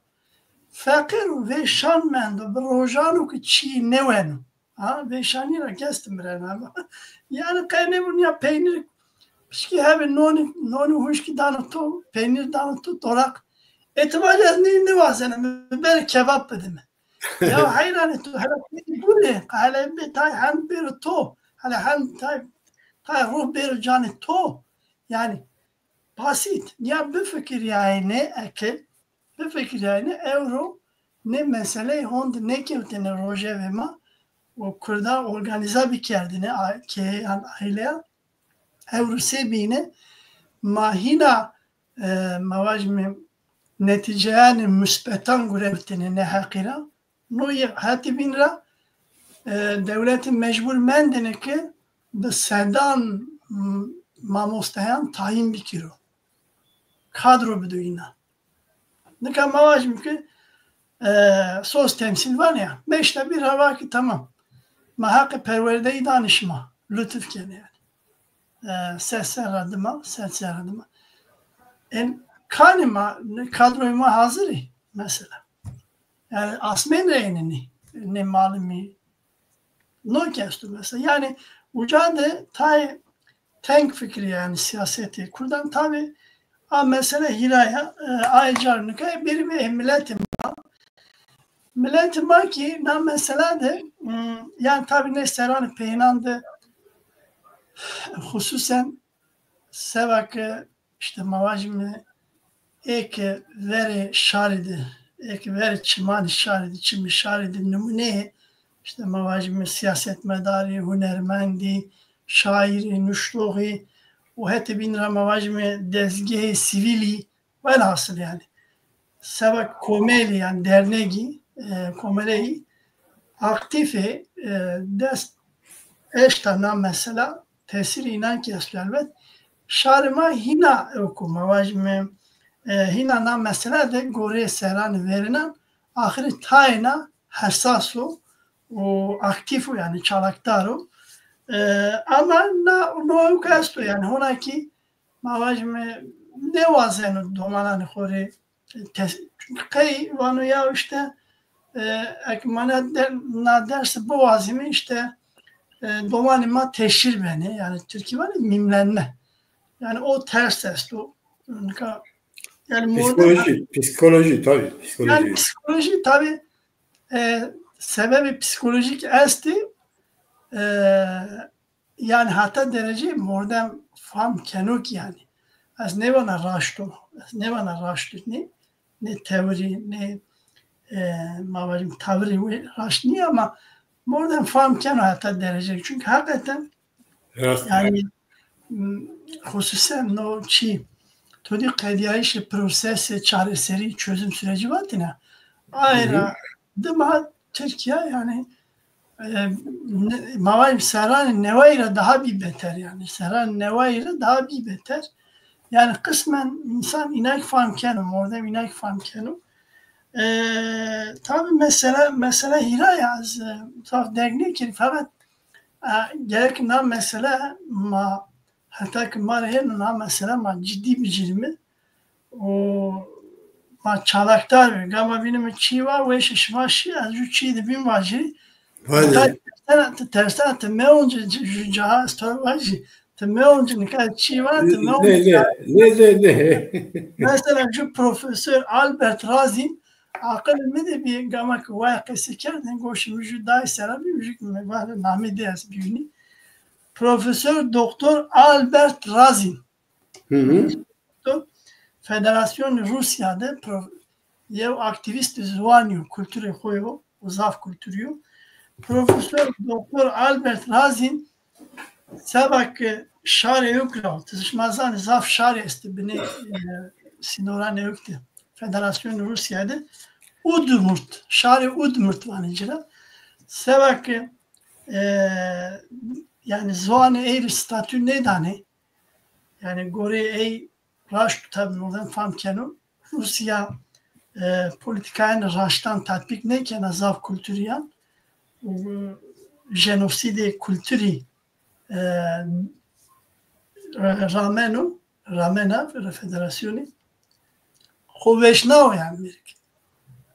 Feqîr û vêşan mendo, bi rojano ki çîyê nêweno. Ha, vêşanî ra kes ti mirena. Yanî qey nêvûn ya peynîr, pişkî hebê nonî, nonî huşkî dano to, peynîr dano to, toraq. Ê ti vajî ez nî nêwazena, mi bere kebab bide mi. Ya heyranê to, hele peynîr bûrê, hele bê tay hend bêro to, hele hend tay, tay ruh bêro canê to. Yanî basît. Ya bifikirîyayne eke, bifikirîyayne ewro nê meseleyê honde nêkewtêne rojevê ma û kurda organîza bikerdêne a-, keyeyan, aîleyan. Ewro se bîne ma hîna, e, ma vajîme netîceyanê musbetan guretêne nê heqî ra. No yê hetê bîn ra, e, dewlete mecbur mendêne ke bi sedan, m-, mamosteyan tayîn bikero. Kadro bido înan. Nika ma vajîm ke, e, soz temsîl vanê ya. Meşte bîr ra va ke tamam. Ma heqê perwerdeyî danê şima. Lutuf kenê yanî. E, se serra dima, se serra dima. En kanê ma, kadroyê ma hazir ê mesela. Yanî asmên ra ênenê nê malimî. No ki esto mesela. Yanî uca de tay teng fikirî yanî sîyasetê kurdan. Tabî a mesele hîra ya, e, aye car nika bêrîme ê miletê ma. Miletê ma kî na mesela de, m, yanî tabî nê serranê peyênan de xususen seba ke îşte ma vajîme ê ke verê şarî de, ê ke verê çimanê şarî de, çimê şarî de nimûneyê, îşte ma vajîme sîyasetmedarî, hunermendî, şaîrî, nuştoxî û hetê bîn ra ma vajîme dezgehê sivîlî, welhasil yanî. Seba komelî yanî dernegî, e, komeleyî aktîf ê, e, dest eşta na mesela, tesîrê înan kî esto elbet. Şarê ma hîna ewk o, ma vajîme, e, hîna na mesela de goreyê serranê verênan axirî tayêna hesas o û aktîf o, yanî çalakdar o. E, ama na, no ewk esto, yanî hona kî ma vajîme nêwazeno domananê xo rê tes-, çunkî qey vano ya îşte, e, eke ma na der-, na dersi biwazîme îşte, e, domanê ma teşhîr benê. Yanî tirkî vanê mîmlenme. Yanî o ters esto. Nika, yanî mordem Psîkolojî, psîkolojî tabî, yanî psîkolojî. Psîkolojî tabî, e, sebebê psîkolojîk estê, e, yanî heta dereceyê mordem fam keno ki yanî. Ez nêvana raşt o, ez nêvana raşt o, nê, nê tewirî, nê, e, ma vajim tewirê wê raşt nîya ama mordem fam keno heta dereceyê. Çunkî heqeten Rast. Yanî, m, xusûsen no çî, to dî qedîyayîşê prosesê çareserî, çözüm süreci vatêne. Aye ra dima Tirkîya yanî, e, ne- ma vajim serranê newayî ra daha bî beter yanî. Serranê newayî ra daha bî beter. Yanî qismen însan înak fam keno, mordem înak fam keno. E, tabî mesele, mesele hîra ya, ez, e, zaf derg nêkerî, feqet E, gerek na mesele ma, heta ki ma rê hêno na mesele ma cidî bicîrîme û ma çalakdar bîme. Gama vînîme çî va, weşê şima şî, ez jû çî de bîn vajî. Heta ti tersena, ti tersena, ti meoncî ju caha ez to ra vajî. Ti meoncî nika çî va, ti meoncî. Nê, nê, nê. Mesela jû Profesor Albert Razîn, aqilê mi de bî, gama ke waya qesey kerdên, goşê mi jû dayê sera bî, jû ke mi va namê dê ez bîwînî. Profesor Doktor Albert Razîn. Hı hı. Federasyonê Rûsya de prof- yew aktîvîstê ziwanî yo, kulturê xo yo, û zaf kulturî yo. Profesor Doktor Albert Razîn seba ke şarê ewk ra, ti şima zanê zaf şarê estê binê, e, sînoranê ewk de, Federasyonê Rûsya de, Udmurt, şarê Udmurt vanê ci ra. Seba ke, e, yanî ziwanê ey rê statû nêdanê, yanî goreyê ey raşt û tabî mordem fam keno. Rûsya, e, polîtîkayanê raştan tatbîk nêkena zaf kulturîyan û jenosîdê kulturî, e, rameno, ramena federasyonî. Xo veşnawo yanî mêrik.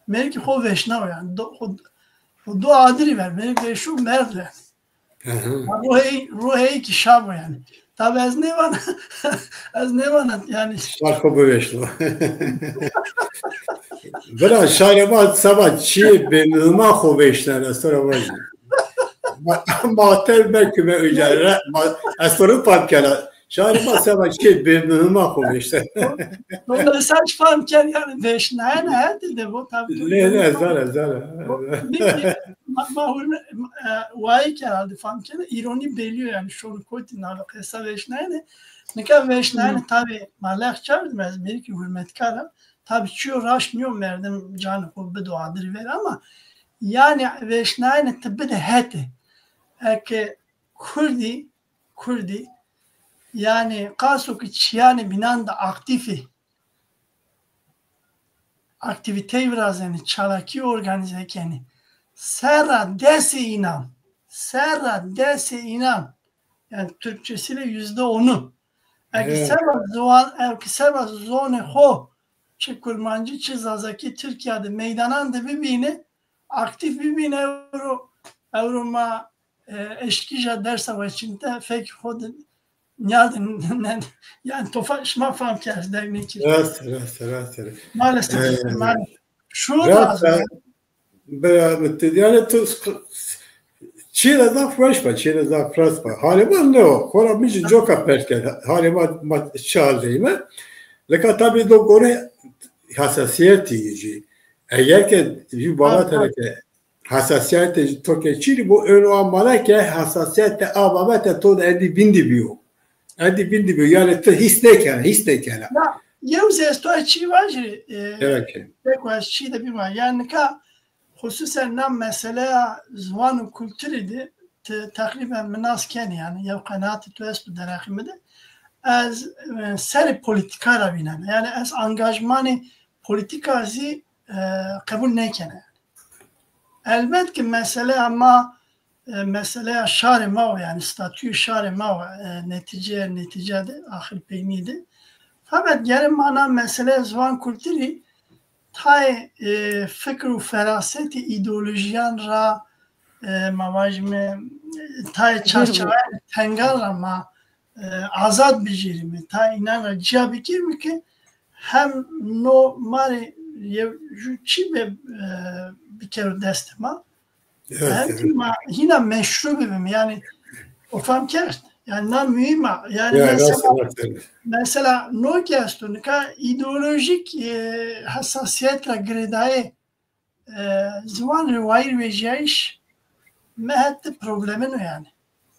Mêrikî xo veşnawo yanî. Do, xo, xo do adirî ver. Mêrik veşo merdo yanî. Hı hı. Ruhê, ruhê kî şa bo yanî. Tabî ez nêvana, ez nêvana yanî. Şar xo biveşno. Bira şarê ma seba çîyê bêmuhîma xo veşnena, ez to ra vajî. Ma, ma tev mekime uca, re- ma, ez to rê fam kena. Şarê ma seba çîyê bêmuhîma xo veşnena. No mesaj fam kerd yanî veşnayene hetê de bo tabî. Nê, nê, ez zana, ez zana. Ma, ma hurme-, e, wayî ke herhalde fam kena, îronî belî yo yanî, şono kotî nave qesa veşnayene. Nika veşnayene tabî ma lex çar dime, ez mêrikî hurmetkar a. Tabî çîyo raşt nîyo merdim canê xo bido adirî ver ama yanî veşnayene ti bide hetê. Eke kurdî, kurdî yanî qaso ke çîyanê bînan de aktîf ê, aktîvîteyî virazenê, çalakî organîze kenê, serra desê înan, serra desê înan, yanî Türkçesiyle yüzde onu. Eke seba ziwan, eke seba zonê xo, çi kurmancî, çi zazakî Tirkîya de meydanan de bibîne, aktîf bibîne, ewro, ewro ma, e, eşkîja dersa weçînte, fekî xo de nîyadin, ne, yanî to fa-, şima fam kerd, derg nêkir. Rast, rast, rast. Maalesef, E, maalesef. Şu Rast, lazım. Bira, yanî tu çî de zaf weş ba, çî de zaf rast ba. Halê ma ne o? Xora mi jî coka pers kerd. Halê ma, ma çi hal de yîme? Leka tabî do gore hesasîyetî jî. Eger ke jû babat hene ke hesasîyetê to ke çînî bo, ewro a mane ke hesasîyetê a babete to de endî vîndî bîyo. Endî vîndî bîyo. Yanî tu hîs nêkena, hîs nêkena. Ya, yew zî ez to çî vajî, e, Evet ki. pek ez çî de bîma. Yanî nika xusûsen na meseleya ziwan û kulturî de ti teqrîben mi nas kenî yanî, yew qenaatê to esto derheqê mi de. Ez, e, serê polîtîka ra vînena. Yanî ez angajmanê polîtîka zî, e, qebul nêkena yanî. Elbet ki meseleya ma, e, meseleya şarê ma o, yanî statuyê şarê ma o, e, netîceye, netîce de, axir peynî de. Feqet gere ma na meseleya ziwan kulturî tayê, e, fikr û ferasetê îdeolojîyan ra, e, ma vajîme, e, tayê çarçeweyê tengan ra ma, e, azad bijêrîme, tayê înan ra cîya bikirîme ke hem no ma rê yew jû çî be, e, bikero destê ma. Evet, hem ki ma hîna meşru bibîme. Yanî, o fam kerd. Yanî, na muhîm a. Yanî, mesela, mesela, no ke esto, nika îdeolojîk, e, hesasîyet ra girêdayê, e, ziwan rê wayîr vejîyayîş mi het de problemin o yanî.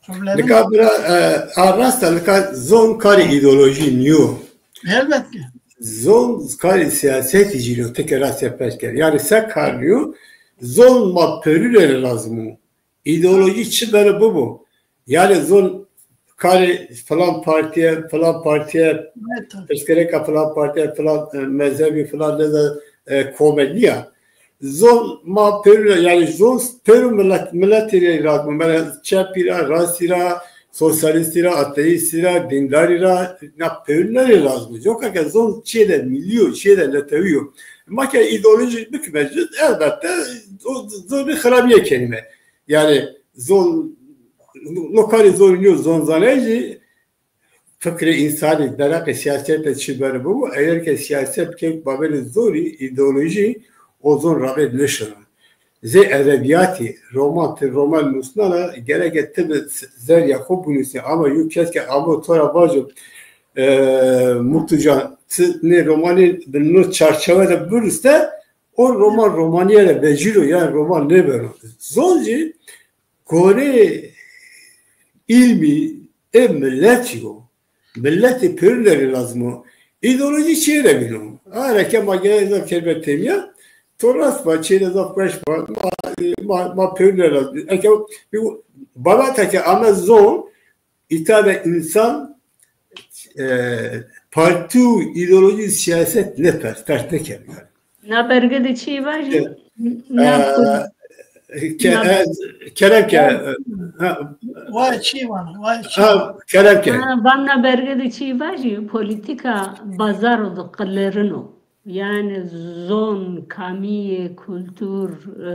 Problemin o. Nika bira, e, a rast a, nika zon karê îdeolojî nîyo. Elbet ki. Zon karê sîyasetî jî nîyo, ti ke rast ya pers kerd. Yanî se kar nîyo, zon ma pêrune rê lazim o. Îdeolojî çi beno bibo. Yanî zon karê filan partîye, filan partîye, pirsgirêka filan partîye, filan, e, mezhebî, filan nêzan, e, kome nîya. Zon ma pêrune, yanî zon pêro milet, miletî rê lazim o. Mesela çepî ra, rastî ra, sosyalîstî ra, ateîstî ra, dîndarî ra, na pêrune rê lazim o. Coka ke zon çîyêde milî yo, çîyêde netewî yo. Ma ke îdeolojî bikime ci, elbette o zonî xirabîye kenîme. Yanî zon, no karê zonî nîyo, zonzanayîş jî fikrê însanî, derheqê sîyasetî de çi beno bibo, eger ke sîyaset bikê babetê zonî, îdeolojî, o zon rawêr nêşino. Zê edebîyatî, roman, ti roman nusnena, gereke ti bi zerrîya xo binusnî, ama yew kes ke amo to ra vajo, e, Mutlu Can, ti nê romanî di no çarçewe de binusne, o roman romanîye ra vecîno, yanî roman nêbeno. Zon jî goreyê îlmî ê miletî yo. Miletî pêrune rê lazim o. Îdeolojî çîyêde bîno. Are ke ma gerek zaf kerîme têmîya, to rast va, çîyêde zaf weş va, ma, ma, ma pêrune rê lazim. Eke babete ke ame zon, îta de însan, e, partî û îdeolojî û sîyaset nêpers, pers nêkeno yanî. Na berge de çî vajî? E, na, e, ke-, na, e, kerem ke, ha. Vay çî vana, vay çî. Ha, kerem ke. Ha, van na berge de çî vajî, polîtîka bazaro de qilerino. Yanî zon, kamîye, kultur, e,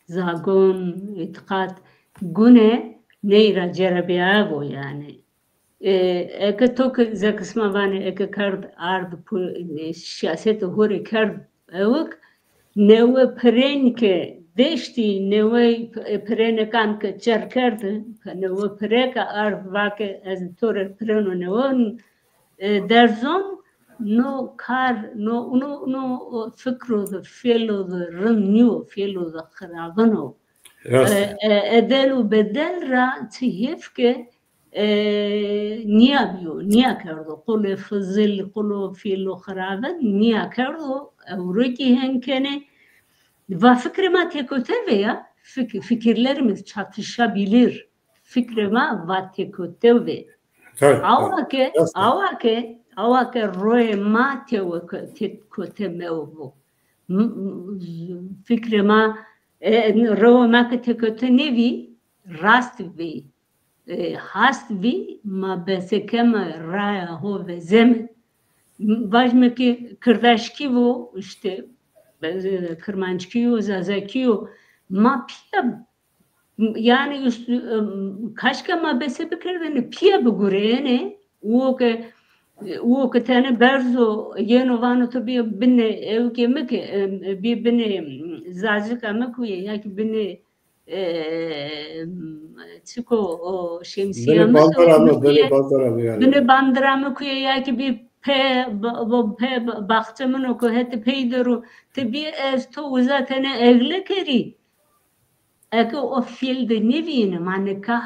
zagon, îtîqat, gune ney ra cerebîyaye vo yanî. E, eke to ke ze qisma vanê, eke kerd ard pu-, e, sîyasetê ho rê kerd ewik, newe pirên ke deştî, newe p-, e, pirênekan ke çer kerd, newe pirêka ard va ke ez to rê pirêno newe, e, derzon, no kar, no, no, no, o fikro de, fêlo de rind nîyo, fêlo de xiravin o. Rast e. E, e, edel û bedel ra ti hêf ke, e, nîya bîyo, nîya kerdo. Qulê fizil, qulo fîlo xiraven nîya kerdo. Ewro kî hen kenê. Va fikrê ma têkote ve ya, fik-, fikirlerimiz çatışabilir. Fikrê ma va têkote ve. Tabii, awa tabii. Ke, rast e. Awa ke, awa ke royê ma têwe-, têkote mewo vo. M-, m-, fikrê ma, e, royê ma ke têkote nêvî, rast vî. E, hast vî, ma besekeme raya ho vezeme. Vajme ke kirdaşkî vo, îşte, e, kirmanckî yo, zazakî yo, ma pîya, yanî, üst-, e, kaşka ma bese bikerdêne, pîya bigureyêne, uwo ke, uwo ke tene berzo yeno vano to bîya binê ewkê mi ke, e, bîya binê, m, zazika mi kuye, ya kî binê e, çiko o şemsîya mi, binê bandira mi, binê bandira mi yanî. Binê bandira mi kuye ya kî bî pê, ba-, ba-, pê ba-, baxçe min o ku hetê pey der o, ti bî ez to uza tene egle kerî. Eke o fîl de nêvîyêne, ma nika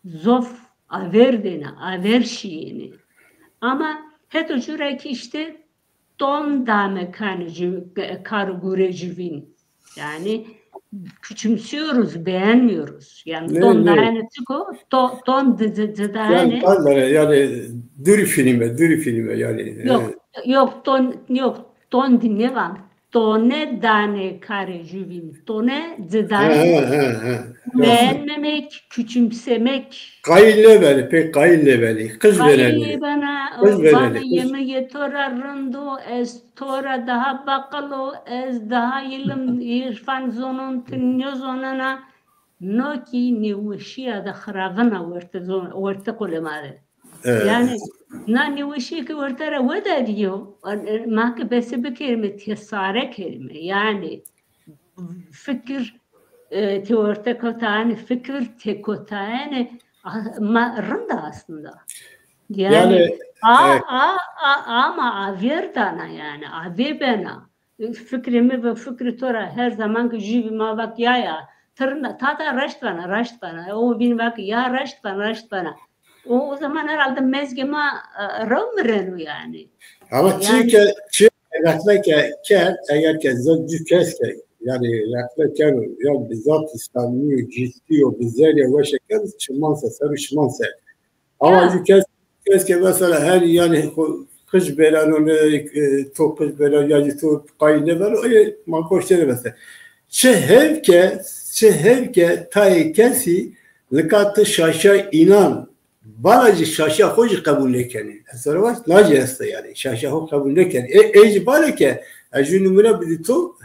zof aver dêne, aver şîyêne. Ama heto jû ra kî îşte ton dame kanê cü-, kar û gurê cuvîn. Yani küçümsüyoruz, beğenmiyoruz. Yani ne, ton ne? Dayene çiko, to-, ton di-, di-, di-, dayene. Yani, yani, yani, duri filme, duri filme yani. Yok, evet. Yok, ton, yok, ton di nêvan. Tone danê karê jüvîn. Tone ci danê. He, he, he, he. Beğenmemek, küçümsemek. Qayîl nêbenê, pê qayîl nêbenê. Qij vênenê. Qayîl nêbena, vana yê mi yê to ra rind o, ez to ra daha baqil o, ez daha îlim, îrfan zonon, ti No kî nêweşîya de xiravina werte zon, werte qulê ma de. Evet. Yanî na nêweşîye ke werte ra weda dîyo, ma ke bese bikerîme, tesare kerîme. Yanî fikir, e, têorte kotayene, fikir têkotayene, a, ma rind a aslında. Yanî, yanî, a, e, a, a, ama a vêrdana yanî, a vêbena. Fikrê mi ve fikrê to ra her zaman ki jû bî ma vak ya ya, ti rind a, tata raşt vana, raşt vana. O bîn vak ya raşt vana, raşt vana. O, o zaman herhalde mezgê ma, e, rew mireno yanî. Ama yanî, çî ke, çî ke reqle ke kerd, eger ke zaf cû kes ke, yanî reqle keno, ya bi zaf îslamî yo, ciddî yo, bi zerrîya weşe keno, çiman se, ser û çiman se. Ama ya, jû kes, kes ke mesela her yanî xo qij bêreno ne, e, to qij bêreno ya jî to qayîl nêbeno, ê ma goş têne mesela. Çi hev ke, çi hev ke tayê kesî nika ti şaşa înan, bala jî şaşa xo jî qebul nêkenê. Ez sana vaj, na jî esta yanî. Şaşa xo qebul nêkenê. Ê, ê jî bale ke, ez jû nimûne bidî to,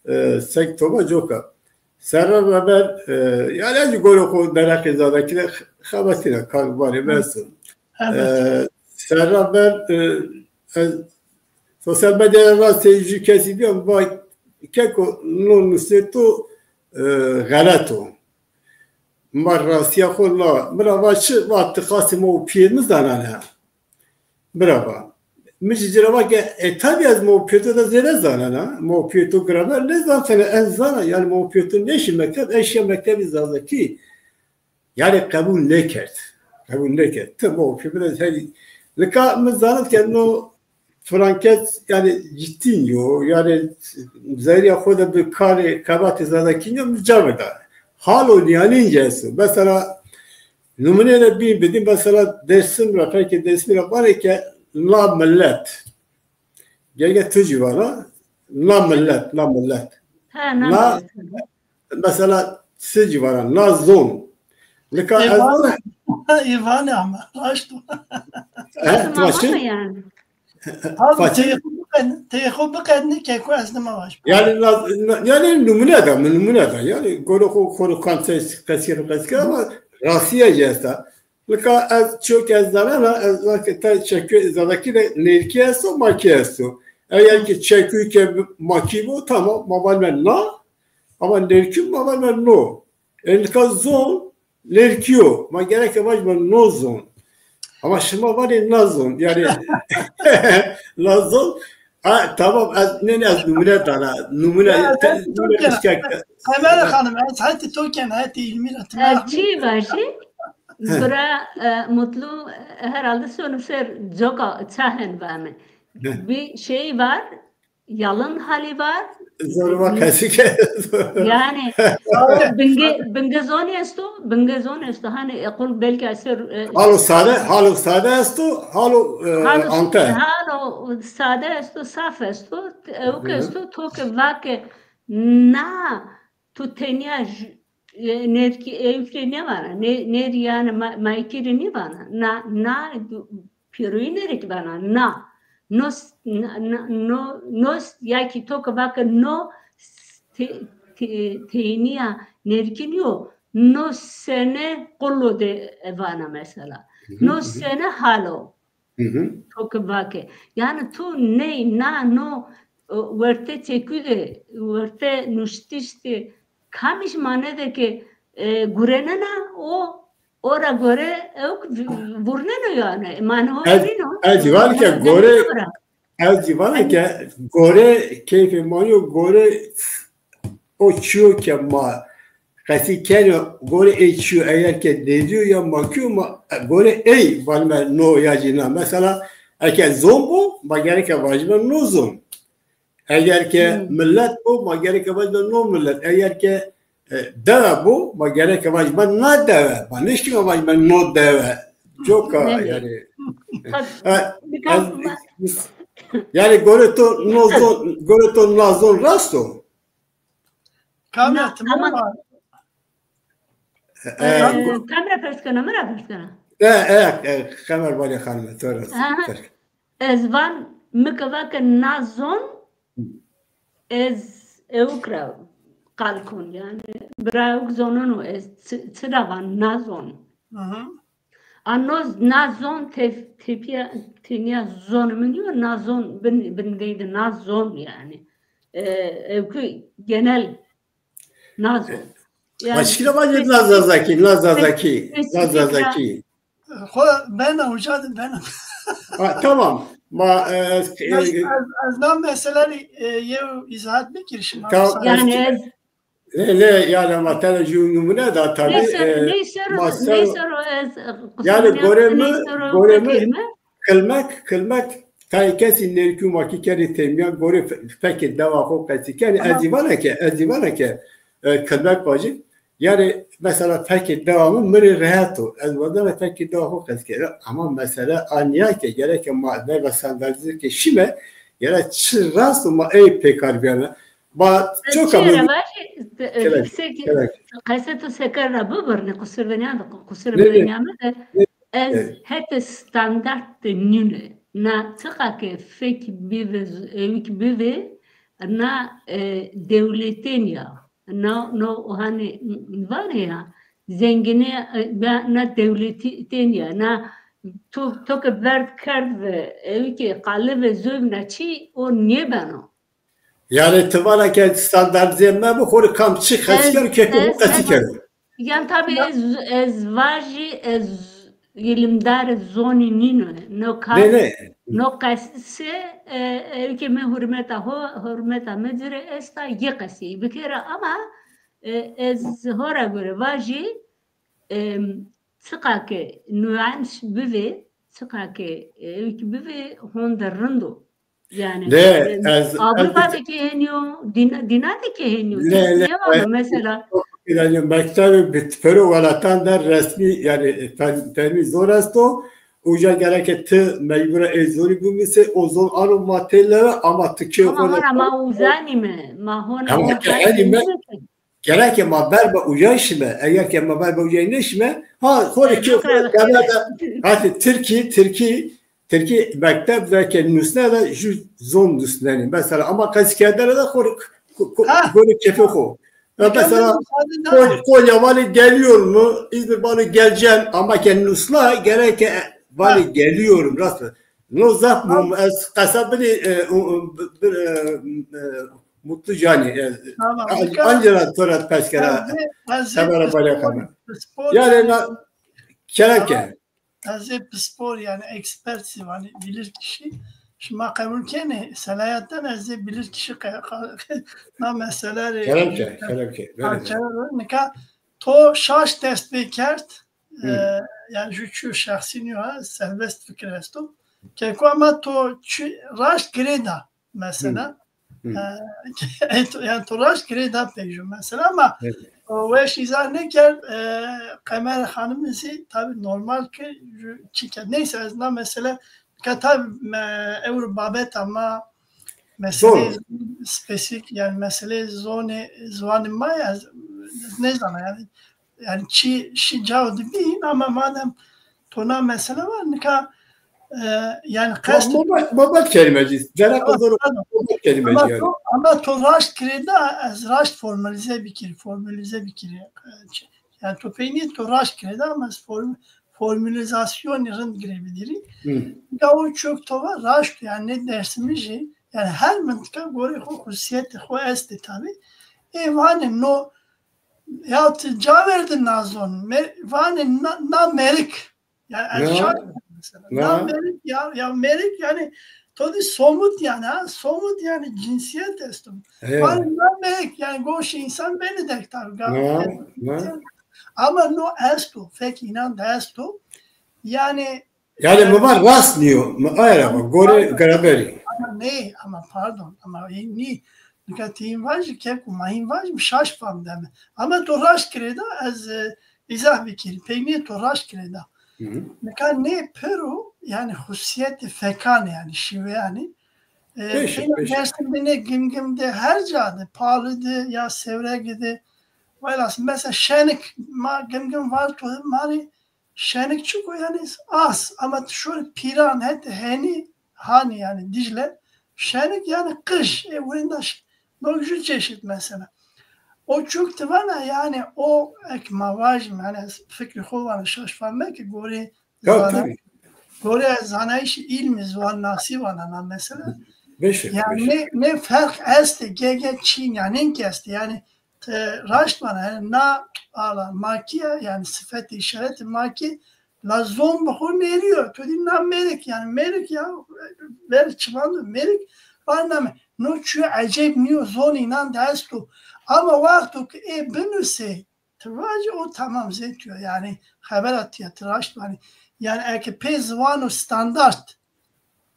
e, sek to va coka. Serran ra ver, e, yanî ez jî gorê xo mereqê Zazakî de xebatîna, kar û barê mi esto. Evet. E, serran ver, e, ez sosyal medyaya rastê jû kesî dîya, va keko no nusê to, e, xelet o. Ma rastîya xo na. Mi ra va çi? Va ti qasê ma û pîyê mi zanane. Mi ra va. Mi jî ci ra va ke, e, tabî ez ma û pîyê to de zêde zanena. Ma û pîyê to gramer nêzanitene, ez zana. Yanî ma û pîyê to nêşî mekteb, ez şîya mektebî Zazakî. Yanî qebul nêkerd. Qebul nêkerd. Ti ma û pîyê mi de herî. Nika mi zanit ke no filan kes yanî ciddî nîyo, yanî zerrîya xo de bi karê xebatê Zazakî nîyo, mi ca verda. Halo nîyanên ci esto. Mesela, nimûnêne bîn bidî, mesela Dêrsim ra, fekê Dêrsimî ra vanê ke na milet. Gereke tu jî vana, na milet, na milet. Ha, na, na milet. Mesela ti jî vana, na zon. Nika ez vana. Ê vanê ama, raşt o. He, ti va çi? Yanî. Abi, teyê xo biqedne, teyê xo biqedne, keko ez nima vaj. Yanî, na, na, yanî nimûne da, mi nimûne da. Yanî, gorê xo, xo ro kan qesî, qesî ama rastîye jî esta. Nika ez çîyo ke ez zanena, ez zana ke tay çekuyê Zazakî de nêrkî esto, makî esto. Eger ke çekuyê ke makî bo, tamam, ma vanme na, ama nêrkî ma vanme no. E, nika zon, nêrkî yo. Ma gereke vajme no zon. Ama şima vanê na zon. Yanî na zon. Ha, tamam, ez, nê, nê, ez numune dana. Numune, ya, te, ez numune to kena. Qemer Xanim, ez hetê to kena, hetê Îlmîra, ti merak mekî. Ez çî vajî? He. Bira, e, Mutlu, e, herhalde sono ser coka çahen vame. He. Bir şey var, yalın hali var. Zor va qesî ke. Yanî, bingê, bingê zonî esto, bingê zonî esto. Hani, e, qul belki eser, e, halo sade, halo sade esto, halo, e, halo, ante. Halo sade esto, saf esto, ewk esto, to ke vake na, tu tenya j-, e, nêrkî, ewk rê nêvana, nê-, nêrî yanî ma-, maykî rê nêvana. Na, na, pêroyîne rê kî vana, na. No s-, na, na, no, no s-, ya kî to ke vake no s-, te-, te-, teynîya nêrkî nîyo, no sene qulo de vana mesela. Hı hı, no hı hı. Sene halo. Hı hı. To ke vake. Yanî to ney, na, no, e, werte çekû de, werte nuştiş de, kamij mane de ke, e, gurenena, o, o ra gore ewk v-, vurneno yanî. Mane ho vîno. Ez, ez jî vana ke gore, ez jî vana ke gore keyfê ma yo, gore o çîyo ke ma qesî kenê, gore ey çîyo, eger ke dêdî yo ya makî yo, ma gore ey vanime no ya jî na. Mesela, eke zon bo, ma gereke vajime no zon. Eger ke milet bo, ma gereke vajime no milet. Eger ke, e, dewe bo, ma gereke vajime na dewe. Ma nêşkîme vajime no dewe. Coka yanî. E, ez, yanî gore to no zon, gore to na zon rast o. Kamera, tamam. E, e, kamera pers kena, mi ra pers kena. E, e, e, kamera balê xanime, to ra. Aha. Ez van, mi ke vake na zon, ez ewk ra qal kon, yanî bira ewk zoneno ez çi, çira van nazon. Hı hı. A no, na zon tef-, tepîya, tenya zon mi nîyo, na zon bin, bin deydi, na zon yanî. E, ewkü genel na zon. Yanî, başka var ya, na Zazaki, na Zazaki, na Zazaki. Xo bena uca de bena. Ha, tamam. Ma, e, ez, e, ez, ez na meseleyi, e, yew izahat bikir şima. Tamam. Yanî ez Ne, ne, yanî ma tene jû numune da tabî, neyse, e, neyse, ma ser neyse, ez, yanî, qusur gorê mi, gorê mi, kilmek, kilmek, tayê kesî nêrkû ma kî kenê têmîyan, gorê fe-, fekê dewa xo qesî kenê. Tamam. Ez zî vana ke, ez zî vana ke, e, kilmek vajî. Yanî, mesela, fekê dewa mi mi rê rehet o. Ez wazena fekê dewa xo qesî kenê. Ama mesele a nîya ke gereke ma verba standartîze ke şîme, gerek çi rast o ma ey pêkar bîyane. Ma çoka mi vajî, e, yüksek qese to seker ra bibirnê, qusur vênîyame de, qusur vênîyame de, ez hetê standart de nîne. Na çiqa ke fek bivê, ewk bivê, na, e, dewletên ya. No, no, hanî, vanê ya, zengînê, e, ya na dewletî tenya, na to, to ke verd kerd ve, ewkê qali ve zovna çî, o nêbeno. Yanî ti vana ke standartîze mebo, xo rê kam çi qesî keno, kekê xo qesî keno. Yan tabî ez, ez vajî, ez îlimdarê zonî nîno. No ka-, no qesî, e, ewkê mi hurmeta ho, hurmeta mi ci rê esta, yi qesî bikera ama, e, ez ho ra gore vajî, e, çiqa ke nuanc bivê, çiqa ke, e, ewk bivê, honde rind o. Yanî, ne, e, ez, Avrupa de kî henî yo, dîna, dîna de kî henî yo. Ne, ne, nêvano, e, mesela. Yanî, mektebê bi-, pêro welatan de resmî, yanî, fen-, fehmî zor esto. Uca gereke ti mecbur ê ê zonî bimusê, o zon ano ma têlewe, ama ti kê xo de. Ama hona ma uzanîme, ma hona. Ama ke henî me, gereke ma verba uca şîme, eger ke ma verba uca nêşîme, ha, xo rê kê xo de, hati tirkî, tirkî, tirkî mekteb de ke nusne de jû zon nusnenî. Mesela ama qesîkerdene de xo rê, ko-, ko-, gorê kefê xo. Ya mesela Ko-, Konya vanê geliyor mu? İzmir vanê geleceğim, ama ke nusna gereke vanê geliyorum, rast mı? No zaf muhîm, ez qesa binî, e, u-, u-, bir, e, e, Mutlu Canî, e, Angela to ra pers kera, kamera balya kamera. Yanî na, kerem ke. Ez ê pispor, yanî ekspert zî vanî, bilir kişi. Şima qebul kenê, selahiyetten ez ê bilir kişi qe-, qe-, na mesele rê. Kerem ke, kerem ke. Nika to şaş dest pê kerd, e, yanî jû çîyo şexsî nîyo ha, serbest fikir esto. Keko ama to çi raşt girê da mesela. E, yanî to raşt girê da peyjû mesela ama o weş îzah nêkerd, e, Qemer Xanimî zî tabî normal ki çi kerd. Neyse ez na mesele ke tabî me, ewro babeta ma meseleyê spesîfîk yanî meseleyê zonê, ziwanê ma ya ez, ez nêzana yanî. Yanî çi, şi cao de bîn ama madem to na mesele var, nika, e, yanî qest. Babet kelimecî. Gerek o zor babet kelimecî yanî. Ama to raşt girê da, ez raşt formalîze bikirî, formulîze bikirî. E, yanî to peynî to raşt girê da ama ez form-, formulîzasyonî rind girê bidirî. Nika o çok to va raşt yanî nê Dêrsimijî, yanî her mintika gorê xo xusîyetê xo estê tabî. Ê vanê no Ya ti ca verdin na zon, me-, vanê na, na merik. Yanî ez şaş mesela. Na merik ya, ya merik yanî to dî somut yanî, ha, somut yanî cinsîyet esto. Vanê na merik yanî goşê însan benî dektar. Ama no esto, fek înan de esto. Yanî Yanî mi va rast nîyo, mi aye ra va, gorê gramerî. Ama nê, ama pardon, ama ê nî. Nika ti hîn vajî, keko ma hîn vajî, mi şaş fam deme. Ama to raşt girê da, ez, e, îzah bikirî, peynî to raşt girê da. Nika nê pêro, yanî xusîyetê fekan ê, yanî şîweyanî. E, Dêrsim de, Gimgim de, her ca de, Pali de, ya Sêwregi de, waylas, mesela Şenik, ma Gimgim var to, ma rê Şenik çik o yanî az, ama ti şorê Pîran hetê Henî, Hanî yanî Dîcle, Şenik yanî qij, ê winda ş-, no jû çeşît mesela. O çok ti vana, yani o ek ma vajim, yani ez fikrê xo vana, şaş fam meke, gorê Tabii, zana-, tabii. Gorê zanayîşê îlmî, ziwannasî vana na mesela. Beşe, yani beşe. Ne, ne ferq estê, ge, ge çîn, yani nênk estê, yani ti raşt vana, yani na ala makî ya, yani sifetê îşaretê makî, la zon bi xo nêrî yo. To dî na mêrik, yani mêrik ya, ver çiman do mêrik, vana me. No çîyo ecêb nîyo, zonê înan de esto. Ama wexto ke ê binusê, ti vajî o tamam zê tu yo. Yani xebera tu ya, ti raşt vanî. Yani eke pê ziwano standart,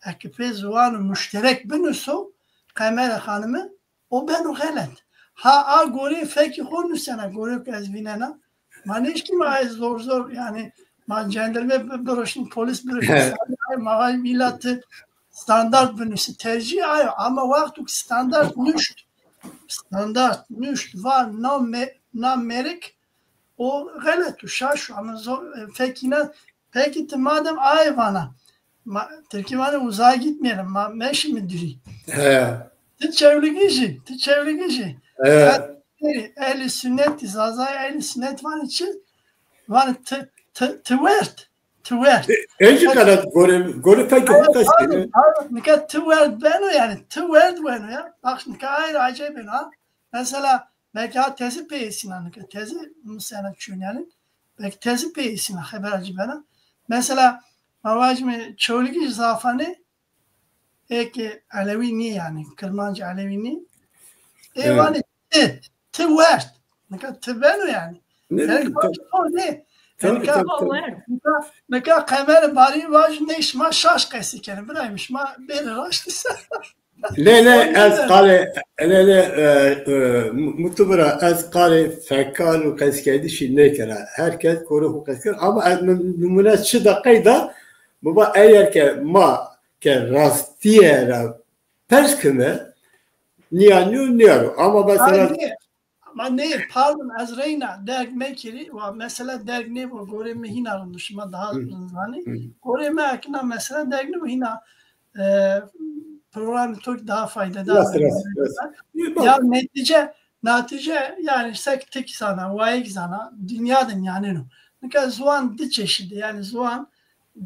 eke pê ziwano muşterek binuso, Qemere Xanimi, o beno xelet. Ha a gorê fekî xo nusena, gorê ke ez vînena. Ma nêşkîme ay zor zor, yani ma cenderme bi-, biroşin, polîs biroşin, ay ma ay îla ti standart binusî, tercîh ayo. Ama wexto ki standart nuşt, standart nuşt, va na me-, na mêrik, o xelet o, şaş o, ama zor, e, fekî na, peki ti madem aye vana, ma, Tirkî vanê uzağa gitmeyelim, ma meşîme dûrî. He. Ti Çewlîgij î, ti Çewlîgij î. He. Ehlî sunnetî, Zazayê ehlî sunnet vanê çi? Vanê ti, ti, ti werd. Ti werd. E, ê ci qelet gorê, gorê fekê xo qesî. Pardon, pardon. Nika ti werd beno yani. Ti werd beno ya. Bak nika ayrı acayip beno ha. Mesela belki ha tezi peyesina nika. Tezi musena çün yani. Belki tezi peyesina xebera ci bena. Mesela ma vajîme Çewlîgij zafanê ê ke Elewî nî yani. Kirmanc Elewî nî. Ê vanê ti, ti werd. Nika ti beno yani. Ne, yani, tabii. Nê. Tabii, nika, tabii, tabii. Nika, nika Qemere Barî vajî nê şima şaş qesî kenê. Birayê mi, şima bêrê raştî ser. Lê, lê, ez qalê, lê, lê, e, e, mu-, mutu bira, ez qalê fekan û qeskerdişî nêkena. Her kes gorê xo qes kena. Ama ez num-, numune çi da qeyda, biba eger ke ma ke rastîye ra pers kime, nîya nîyo nîya ro. Ama mesela... Ay, nê, ama nê, pardon, ez reyna derg mekirî, wa mesela derg nêbo, gorê mi hîna rind o, şima daha rind zanî. Gorê mi ekîna mesela derg nêbo, hîna, e, programê to kî daha faydedar. Rast, rast, rast. Ya netîce, netîce yani sek tik zana, wayik zana, dinya de nîyanên o. Nika ziwan di çeşîd ê, yani ziwan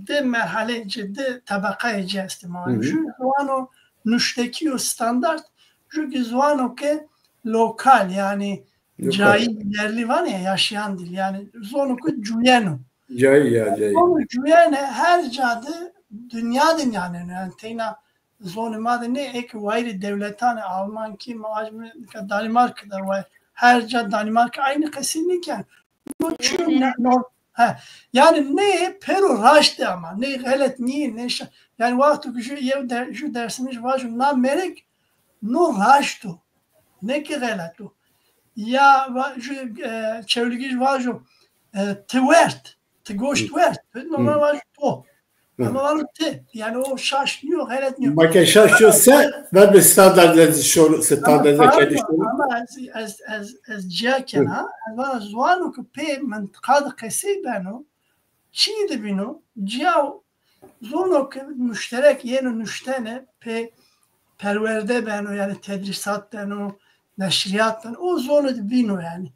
di merhaleyê ci, di tebeqayê ci estê ma. Ju ziwano nuştekî yo standart, ju kî ziwano ke lokal, yani cayî, yerli vanê ya, yaşayan dil, yani zono ke cuyeno. Cayî ya, cayî. Zono cuyene her ca de dinya de nîyanên o, yani teyna zonê ma de nê, eke wayîrê dewletan ê, Almankî, ma vajîme nika Danimarka de way, her ca Danimarka aynî qesî nêken. No çîyo ne, no, he. Yani nê pêro raşt ê ama, nê xelet nîyê, nê şa-, yani wexto ki ju yew der-, ju dersimij vajo na mêrik, no raşt o. Nê ki xelet o. Ya va-, ju, e, Çewlîgij vajo, e, ti werd, ti goşt werd. Normal vajo to. Ama vano ti, yani o şaş nîyo, xelet nîyo. Ma ke şaş yo se, verbi standardîze şono, standardîze kerdî şono. Ama ez, ez, ez, ez cîya kena, ez vana ziwano ke pê mintiqa de qesey beno, çî de bîno, cîya zono ke muşterek yeno nuştene, pê perwerde beno, yani tedrîsat beno, neşrîyat beno, o zono de bîno yani.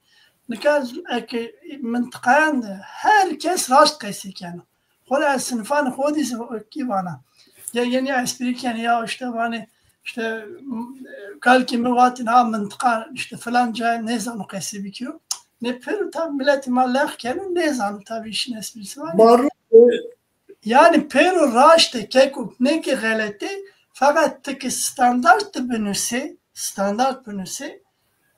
Nika z-, eke mintiqayan de her kes raşt qesey keno. Xo ra ez sinifan xo dî kî vana. Ya yenî esprî kenê ya, işte vanê, işte, m-, kalkî mi vatîn ha mintiqa, işte filan cayê nêzano qesî bikiro. Nê pêro tabi miletî ma lex keno, nêzano tabi, işin esprisi vanê. Ma ro-, e, yani pêro raşt ê keko, nê ki xelet ê, feqet ti ki standart de binusê, standart binusê,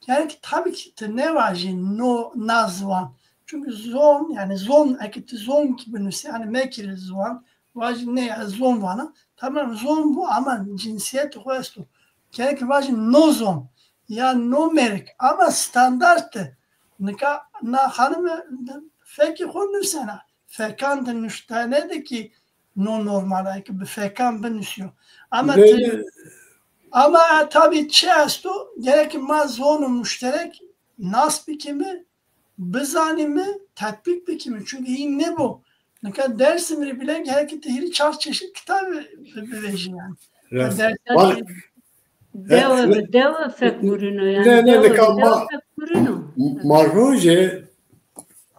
yani ki tabi ki ti nêvajî no, na ziwan. Çünkü zon, yani zon, eke ti zon ki binusê, yani mekirê ziwan, vajî nê, ez zon vana. Tamam, zon bu ama cinsiyetê xo esto. Gerek vajî no zon ya no mêrik, ama standart de. Nika na xanime fekê xo nusena. Fekan de nuştene de ki no normal, eke bi fekan binusîyo. Ama te-, ama tabi çi esto, gerek ma zono muşterek nas bikimi, bizanîme, tetbîk bikîme. Çunkî hîn nêbo. Nika Dersim rê bîle gerek ti hîrê çar çeşît kitabî bi-, bivejî yani. Rast. Dersler... Bak, şey, Dewe, dewe fek gurîno, yanî. Ne, ne, dewe, nika dewe ma, fek gurîno. Ma rojê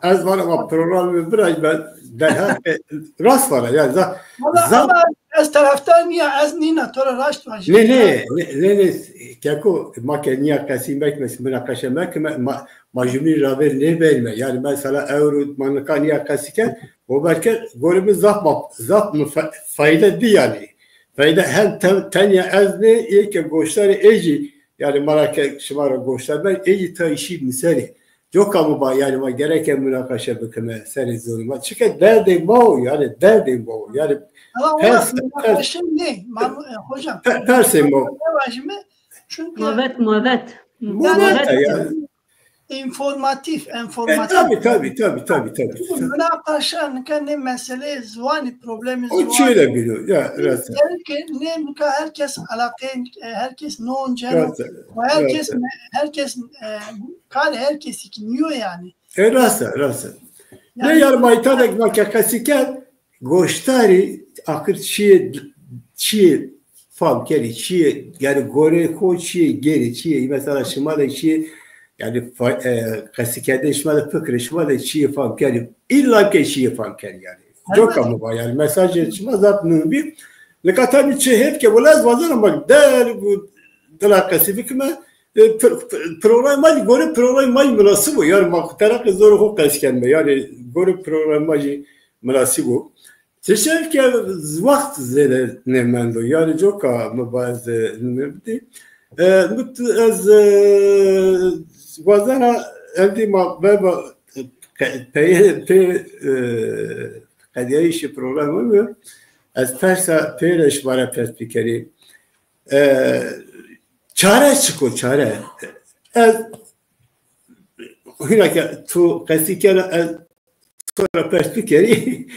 ez vana ma programê bira, ben derheqê rast vana, yanî za-, Valla za- ama ez taraftar nîya, ez nîna, to ra raşt vajî. Ne, ne, ne, ne, ne, keko, ma ke nîya qesî mekime, munaqeşe mekime, ma, ma jumî ravêr nêberîme. Yanî mesela ewro ma nika nîya qesî kerd, o belke gorê mi zaf ma, zaf mi fe-, fayde dî yanî. Feyde hem te-, tenya ez nê, ê ke goşdarê ê jî, yanî ma ra ke şima ra goşdar ben, ê jî tayê şî mi serê. Coka mi ba, yanî ma gereke munaqeşe bikime serê zonê ma. Çike derdê ma o, yanî derdê ma o. Yanî Ama ona pers, pers, munaqeşe nê, ma, e, hocam, pe-, persê ma o. Ne vajime? Çünkü Muhabbet, muhabbet. Muhabbet Muhabbet ya. Înformatîf, E, enformatîf. Tabii, tabii, tabii, tabii, tabii. Çünkü munaqeşa nika nê meseleyê ziwanî, problemê O ziwanî. Çiyle biliyor, ya, rast. Gerek ki nê nika herkes alaqe, e, herkes non ceno, Rast, ve herkes, rast. Herkes, e, kar herkesi ki niyo yani. E, rast, rast. Ne Yani yar mayta de ma ke qesî kerd, goştarî akir çiyê, çiyê fam kerî, çiyê, yanî gorê xo çiyê gêrê, çiyê, mesela şima de çiyê, yanî fa-, e, qesîkerdê şima de fikirê şima de çiyê fam kerî, îlla ke çiyê fam kerî yanî. Elbette. Coka mi va yanî, mesajê şima zaf muhîm bî. Nika tabî çi hêf ke, wela ez wazena ma der û dila qesî bikime, e, pr-, pr-, programê ma jî, gorê programê ma jî minasib o. Yanî ma tereqê zorê xo qesî kenime. Yanî gorê programê ma jî minasib o. Tiştek ke wext zêde nêmendo. Yanî coka mi ba ez, e, nêbidî. E, mi t-, ez, e, wazena endî ma beba qe-, peyê, pê, e, qedîyayîşê programê mi, ez persa pêro şima ra pers bikerî. E, çare çik o, çare? Ez hîna ke tu qesî kena, ez to ra pers bikerî.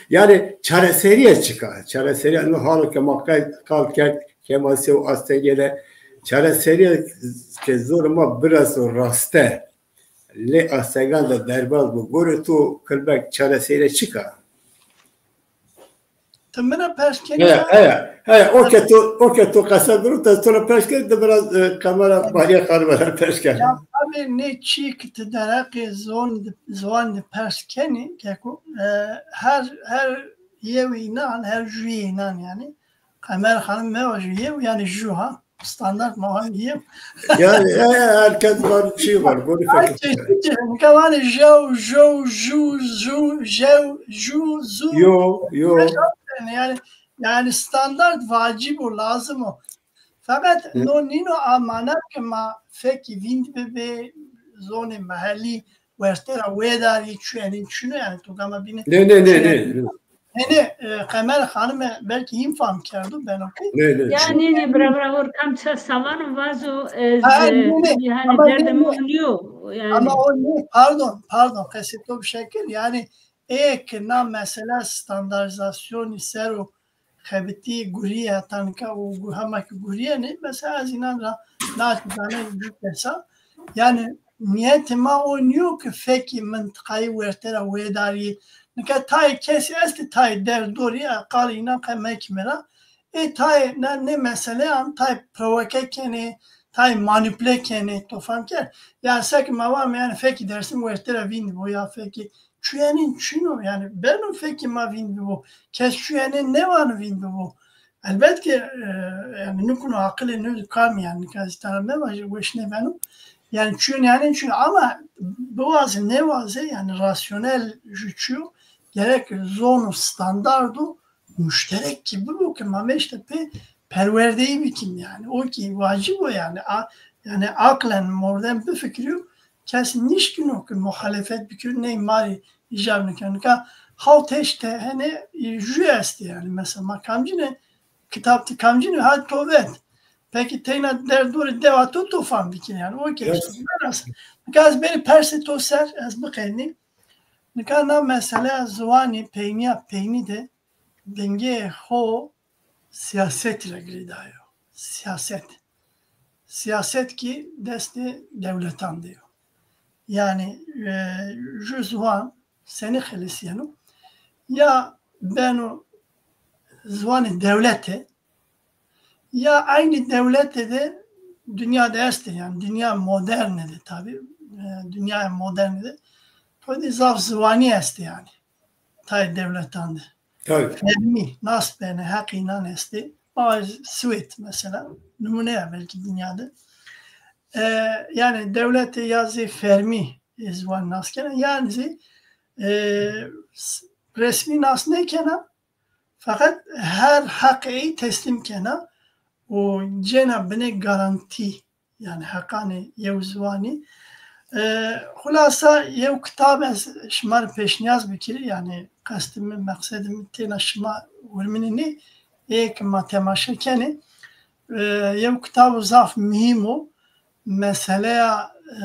Yanî çareserîye çik a? Çareserîye, no halo ke ma qal, qal kerd, kemasîye û astengê de, çareserîye ke zorê ma bireso raste, lê astengan de derbaz bo. Gorê to, Kilbek, çareserîye çik a? Ti mi ra pers kenî ya? Heya, heya, heya. O ke to, o ke to qese girot, ez to ra pers kenî, ti mi ra, e, kamera Bariye Xanime ra pers kenî. Ya, tabî nê çî ki ti dereqê zon de, ziwan de pers kenî, keko, e, her, her yew înan, her juyê înan yanî. Qemer Xanim mevajî yew, yanî ju ha. Standart ma hanî yew. Yanî, e, e, herkes var, çî var, gorî fekir. Nika vanê jew, jow, ju, zu, jew, ju, zu. Yo, yo. Yanî, yanî standart vacib o, lazim o. Feqet no nîno a mana ke ma fekî vînd bibê, zonê mehellî werte ra wêdarî, çuyenîn çino yanî, to gama bîne. Ne, ne, ne, ne. Nê, nê, e, Qemer Xanime belkî hîn fam kerdo, beno ki. Nê, nê. Ya, nê, nê, bira, bira, hor kam ça savano vazo, ez, ha, e, nê, nê. Yanî ama derdê mi o nîyo, yanî. Ama o nê, pardon, pardon, qesê to bi şekil, yanî, ê ke na mesela standartîzasyonî ser o xebitî gurîye, heta nika o gu-, hema ke gurîyenê, mesela ez înan ra na zane bikesa, yanî, nîyetê ma o nîyo ke fekî mintiqayî werte ra wêdarî. Nika tayê kesî estê, tayê derdorî, a, qalê înan qe mekîme ra. Ê tayê na, nê meseleyan tayê provoke kenê, tayê manîpule kenê, to fam kerd? Ya seke ma vame yanî fekî Dêrsim werte ra vînd bo ya fekî çuyenîn çin o, yanî beno fekî ma vînd bibo. Kes çuyenîn nêvano vînd bibo. Elbet ki, e, yanî nikuno aqilê nêdo kam yanî, nika ez tara mevajî weş nêbeno. Yanî çuyenîn çin o ama biwazê nêwazê yanî rasyonel ju çîyo gerek zon û standard û muşterek kî bibo ke ma meşte pê perwerdeyî bikîm yanî. O kî vacib o yanî. A, yanî aqlen mordem bifikirîyo, kes nişkîno ke muxalefet bikiro, ney ma rê îcab nêkeno. Nika hawt heşt te-, hene, e, jû estê yanî. Mesela ma kamcîne kitab ti kamcîne, ha to vet. Pekî teyna derdorê dewa to to fam bikî yanî. O kî eşte. Nika ez bêrî persê to ser, ez biqeynî. Nika na meseleya ziwanî peynîya peynî de dengê xo sîyasetî ra girêdayo. Sîyaset. Sîyaset kî destê dewletan de yo. Yanî, e, ju ziwan senî xelisîyeno? Ya beno ziwanê dewlete, ya eynî dewlete de dinya de estê, yanî dinya moderne de tabî, e, dinya moderne de to de zaf ziwanî estê yanî. Tayê dewletan de. Tabî. Fermî nas benê, heq înan estê. Ma Swêd mesela, nimûne ya belkî dinya de. E, yanî dewlete ya zê fermî ê ziwan nas kena, yanî zê, e, s-, resmî nas nêkena, feqet her heqê ey teslîm kena û cêna binê garantî, yanî heqanê yew ziwanî. E, xulasa yew kitab ez şima rê pêşnîyaz bikirî, yanî qestê mi, meqsedê mi têna şima hurminî nê, ê ke ma temaşe kenê. E, yew kitabo zaf muhîm o. Meseleya, e,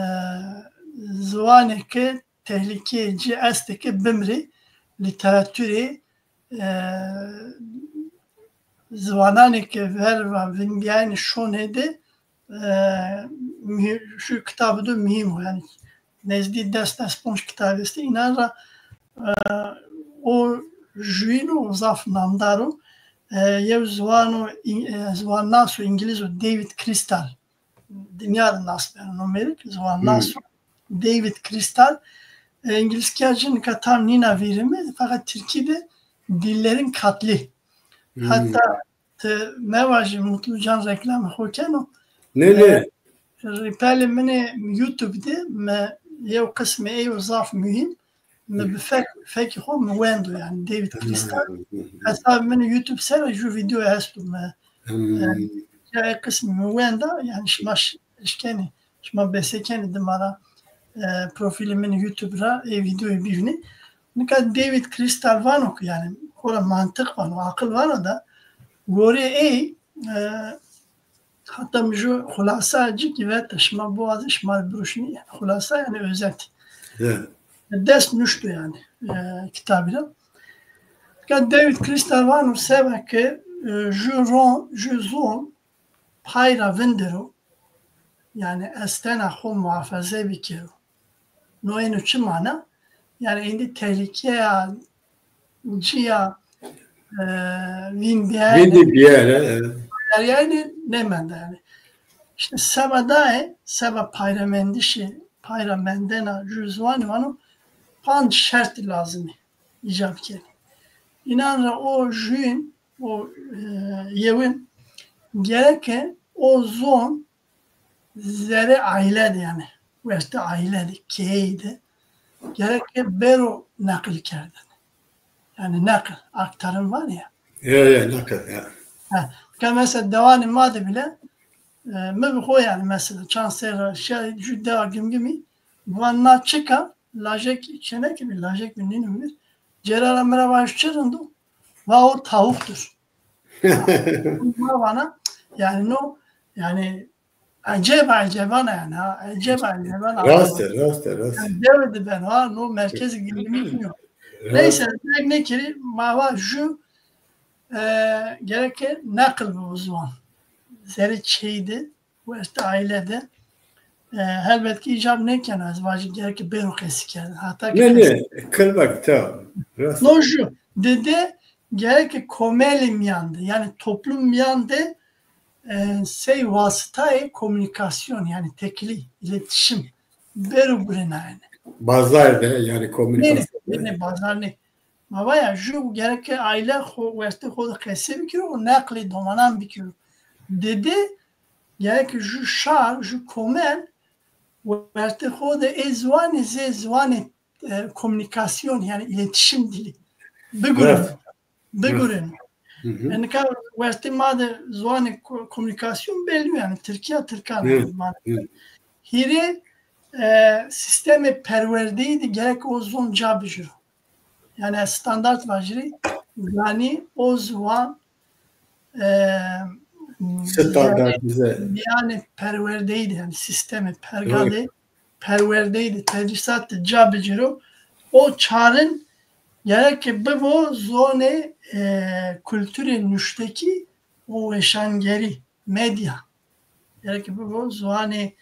ziwanê ke tehlîkeyê ci estê ke bimirê, lîteraturê, e, ziwananê ke verva vindîyaynê şonê de, e, muhî-, şu kitabî de muhîm o. Yanî nezdî des, des ponc kitabî estê. Înan ra, e, o juyîn o, zaf namdar o. E, yew ziwano, e, ziwannaso îngilîz o, David Crystal. Dinya de nas beno nomê rê, ziwannaso. David Crystal, e, îngilîzkîya ci nika tam nîna vîrî mi, feqet tirkî de Dillerin Katli. Heta ti mevajî, Mutlucan reklamê xo keno. Nê, nê. E, rîpelê min ê YouTube de mi yew qismê ey o zaf muhîm. Mi bi fek, fekê xo mi wendo, yanî David Crystal. Hesabê min YouTube ser a jû vîdeo esto mi. E, ya ey qismî mi wenda, yanî şima ş-, eşkenê, şima besekenê dima ra, e, profîlê min YouTube ra ê vîdeoyê bivînê. Nika David Crystal vano ke, yanî xora mantiq vano, aqil vano da, gorê ey, e, heta mi ju xulasa ci kî veta, şima biwazê, şima rê biruşnî, yanî xulasa, yanî özet. Des nuşto yanî, e, kitabî ra. Nika David Crystal vano seba ke, e, ju ro-, ju zon pay ra vindero, yanî estena xo muhafeze bikero. No êno çi mana? Yanî êndî tehlîkeya ci ya, e, vîndîyayene, vîndî bîyere, e, yayene nêmenda yanî. Îşte seba daye, seba payramendişê, payra mendena ju ziwanî vano panc şertî lazim ê, îcab kenê. Înan ra o juyîn, o, e, yewin, gereke o zon zerê aîle de, yanî wertê aîle de, keyeyî de gereke bêro neqil kerdene. Yanî neqil, aktarım var ya. Ya, ya, neqil, ya. Ha, ke mesela dewanê ma de bile, e, mi bi xo yanî mesela çand serra şîya ju dewa Gimgimî, van na çik a, lajek çêneke bî, lajek bî, nînim vîr. Cêra ra mi ra va çi rind o? Va o tavuktur. Ma vana, yanî no, yanî eceba ecebana yanî, ha, eceba ecebana. Rast e, rast e, rast. Yanî dewe de beno, ha, no merkezê Gimgimî nîyo. Neyse, gerek nêkerî, ma va ju, e, gereke neqil bibo ziwan. Zerê çêyî de, wertê aîle de. E, helbet ki îcab nêkeno ez vajî gereke bêro qesî kerdene. Hata ki... Nê, nê, qelbek, tamam. Rast. No ju, dide gereke komelê mîyan de, yanî toplum mîyan de, e, sey wasitayê komunîkasyon, yanî tekîlî, îletişim bêro gurenayene. Bazar de, yanî komunîkasyon. Nê, nê, nê, bazar nê. Ma va ya, ju gereke aîle xo, wertê xo de qesî bikero û neqlê domanan bikero. Dide gereke ju şar, ju komel wertê xo de ê ziwanî zê ziwanê, e, komunîkasyon, yanî îletişim dili bigureno. Bigureno. E, nika wertê ma de ziwanê ko-, komunîkasyon bellî yo, yanî tirkîya tirkan ma de. Hîrê, e, sîstemê perwerdeyî de gerek o zon ca biciro. Yanî ez standart vajirî, ganî o ziwan, e, standartîze, yanî perwerdeyî de, yanî sîstemê perga de, perwerdeyî de, tedrîsat de ca biciro. O çarin gereke bibo zonê, e, kulturê nuştekî û weşangerî, medya. Gereke bibo ziwanê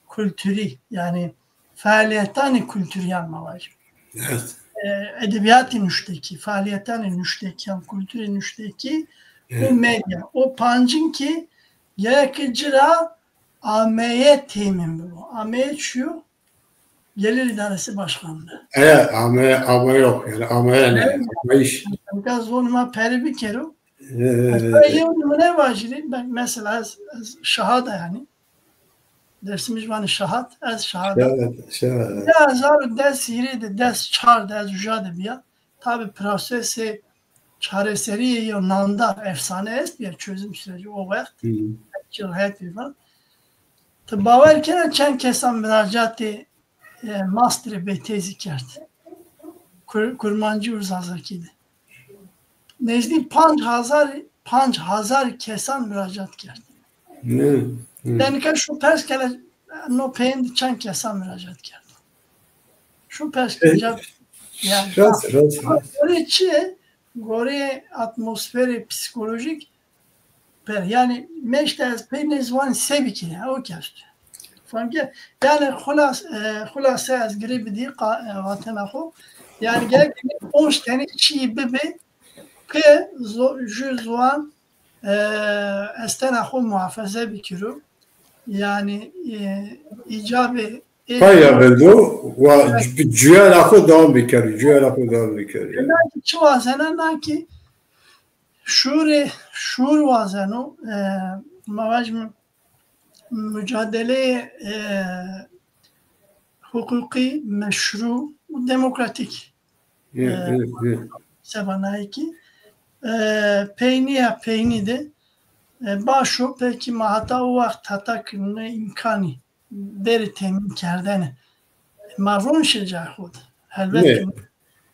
kulturî, yanî fealiyetanê kulturîyan ma vajî. Evet. E, edebîyatê nuştekî, fealiyetanê nuştekîyan, kulturê nuştekî û medya. O pancin kî Gerek ki ci ra ameye temin bibo. Ameye çi yo? Gelir İdaresi Başkanlığı. Evet, ama, ama yok yani, ama yani, ama iş. Biraz zonê ma perî bikero. Evet. Yew nimune vajîrî, ben mesela ez, ez Şahada yani. Dersimiz vanê Şahat, ez Şahada. Evet, Şahada. Di hezar û des hîrê de, des çar de ez uca de bîya. Tabi prosesê çareserîye yo nanda efsane est ya, çözüm süreci o wext. Çirhet falan. Ti bawer kena çend kesan muracatê e, masterê bêtezî kerd. Kur-, Kurmancî û Zazakî de. Nezdî panc hezar, panc hezar kesan muracat kerd. Hı, hı. Yanî ke şu pers kele no peyên de çend kesan muracat kerd. Şu pers kele yani, rast, rast, rast. Gorê çi? Gorê atmosferê psîkolojîk per. Yanî meşte ez pey nêzwanî se bikî, o kes. Fam ke, yanî xulas-, e, xulase ez girê bidî qa-, e, vatena xo. Yanî gerek ponc tenî çî bibi ke zo-, jü ziwan, e, estena xo muhafaze bikiro. Yanî, e, îcabê ê paya vendo wa, evet, cu-, cuyana xo dewam bikero, cuyana xo dewam bikero. Na ki çi wazena, na ki şûrê, şûr wazeno, e, ma vajîme mucadeleyê, e, huqûqî, meşrû û demokratîk. Evet, e, evet, evet. Seba nayê kî, e, peynîya peynî de, e, baş o, pekî ma heta o wext heta ki nê îmkanî verê temîn kerdene. Ma ronişê cayê xo de. Helbet ki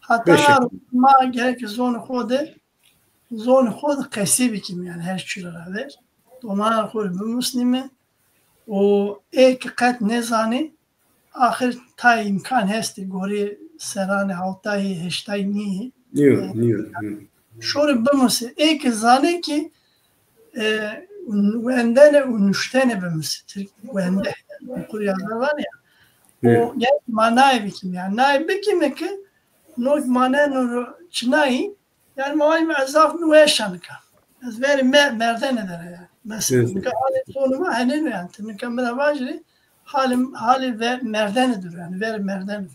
heta ma gerek zonê xo de, zonê xo de qesey bikîm, yanî her çî ra ver. Domanê xo rê bimusnîme û ê ki qet nêzanê, axir tayê îmkan hestê, gorê serranê hawtayî, heştayî nîyê. Nîyo, nîyo, nîyo. Şorê bimusê. Ê ki zanê ki, e, wendene û nuştene bimusê. Tirk wende. Okur yazar vanê ya. O, yanî ma nayê bikîme yanî. Nayê bikîme ki no maneno ro çinayî, yanî ma vajîme ez zaf nuweş a nika. Ez verê me-, merdene der a yanî. Mesela nika halê zonê ma henên o yanî. Ti nika mi ra vajîrê halê, halê ve-, merdene der o yanî. Verê merdene,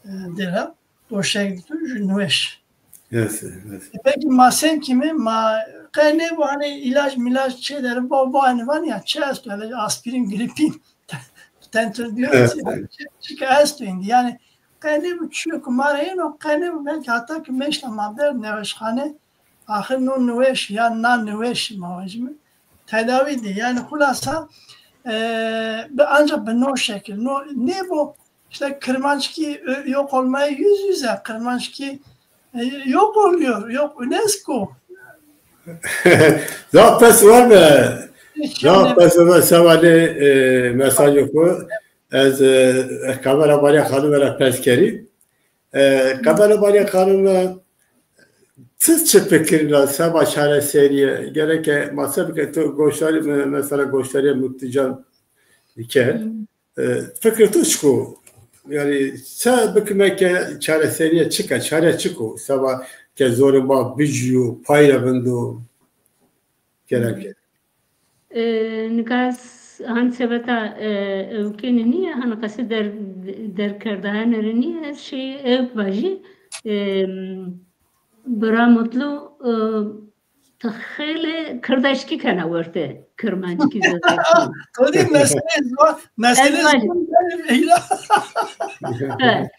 e, der a. Doşek de tu jü nuweş. Evet, evet. E, peki ma se bikîme, ma qe nêbo hanî îlac mîlac çê der bo, bo hanî vanê ya, çi esto, hele aspîrîn, grîpîn. Tentür diyor, evet, evet. Çi, çi ki esto îndî. Yanî qe nêbo çîyo ki ma rê yeno, qe nêbo belkî heta ki meşta ma berd newêşxane, axir no newêş ya na newêş ma vajîme tedawî dê. Yanî xulasa, e, bi, ancak bi no şekil. No, nêbo işte Kırmançki, e, yok olmaya yüz yüze. Kırmançki, e, yok oluyor. Yok UNESCO. Zaf pes var be. Zaf pes var, seba nê, e, mesajê xo. Ez, e, Qebela Bariya Xanime ra pers kerî. E, Qebela Bariya Xanime, ti çi fikirîna seba çareserîye? Gereke ma se bike, tu goşdarî, me-, mesela goşdarîya Mutlucan kerd. E, fikrê to çik o? Yanî se bikime ke çareserîye çik a, çare çik o? Seba ke zonê ma bicîyo, pay ra vindo. Gereke. E, nika s-, han seveta, e, ewkêne nîye, han qesê der-, derkerdayene rê nîye, ez şey ewk vajî, e, bira Mutlu, e, ti xeylê kirdaşkî kena werte kirmanckî, zazakî. To dî mesele zor, mesele zor. Evet.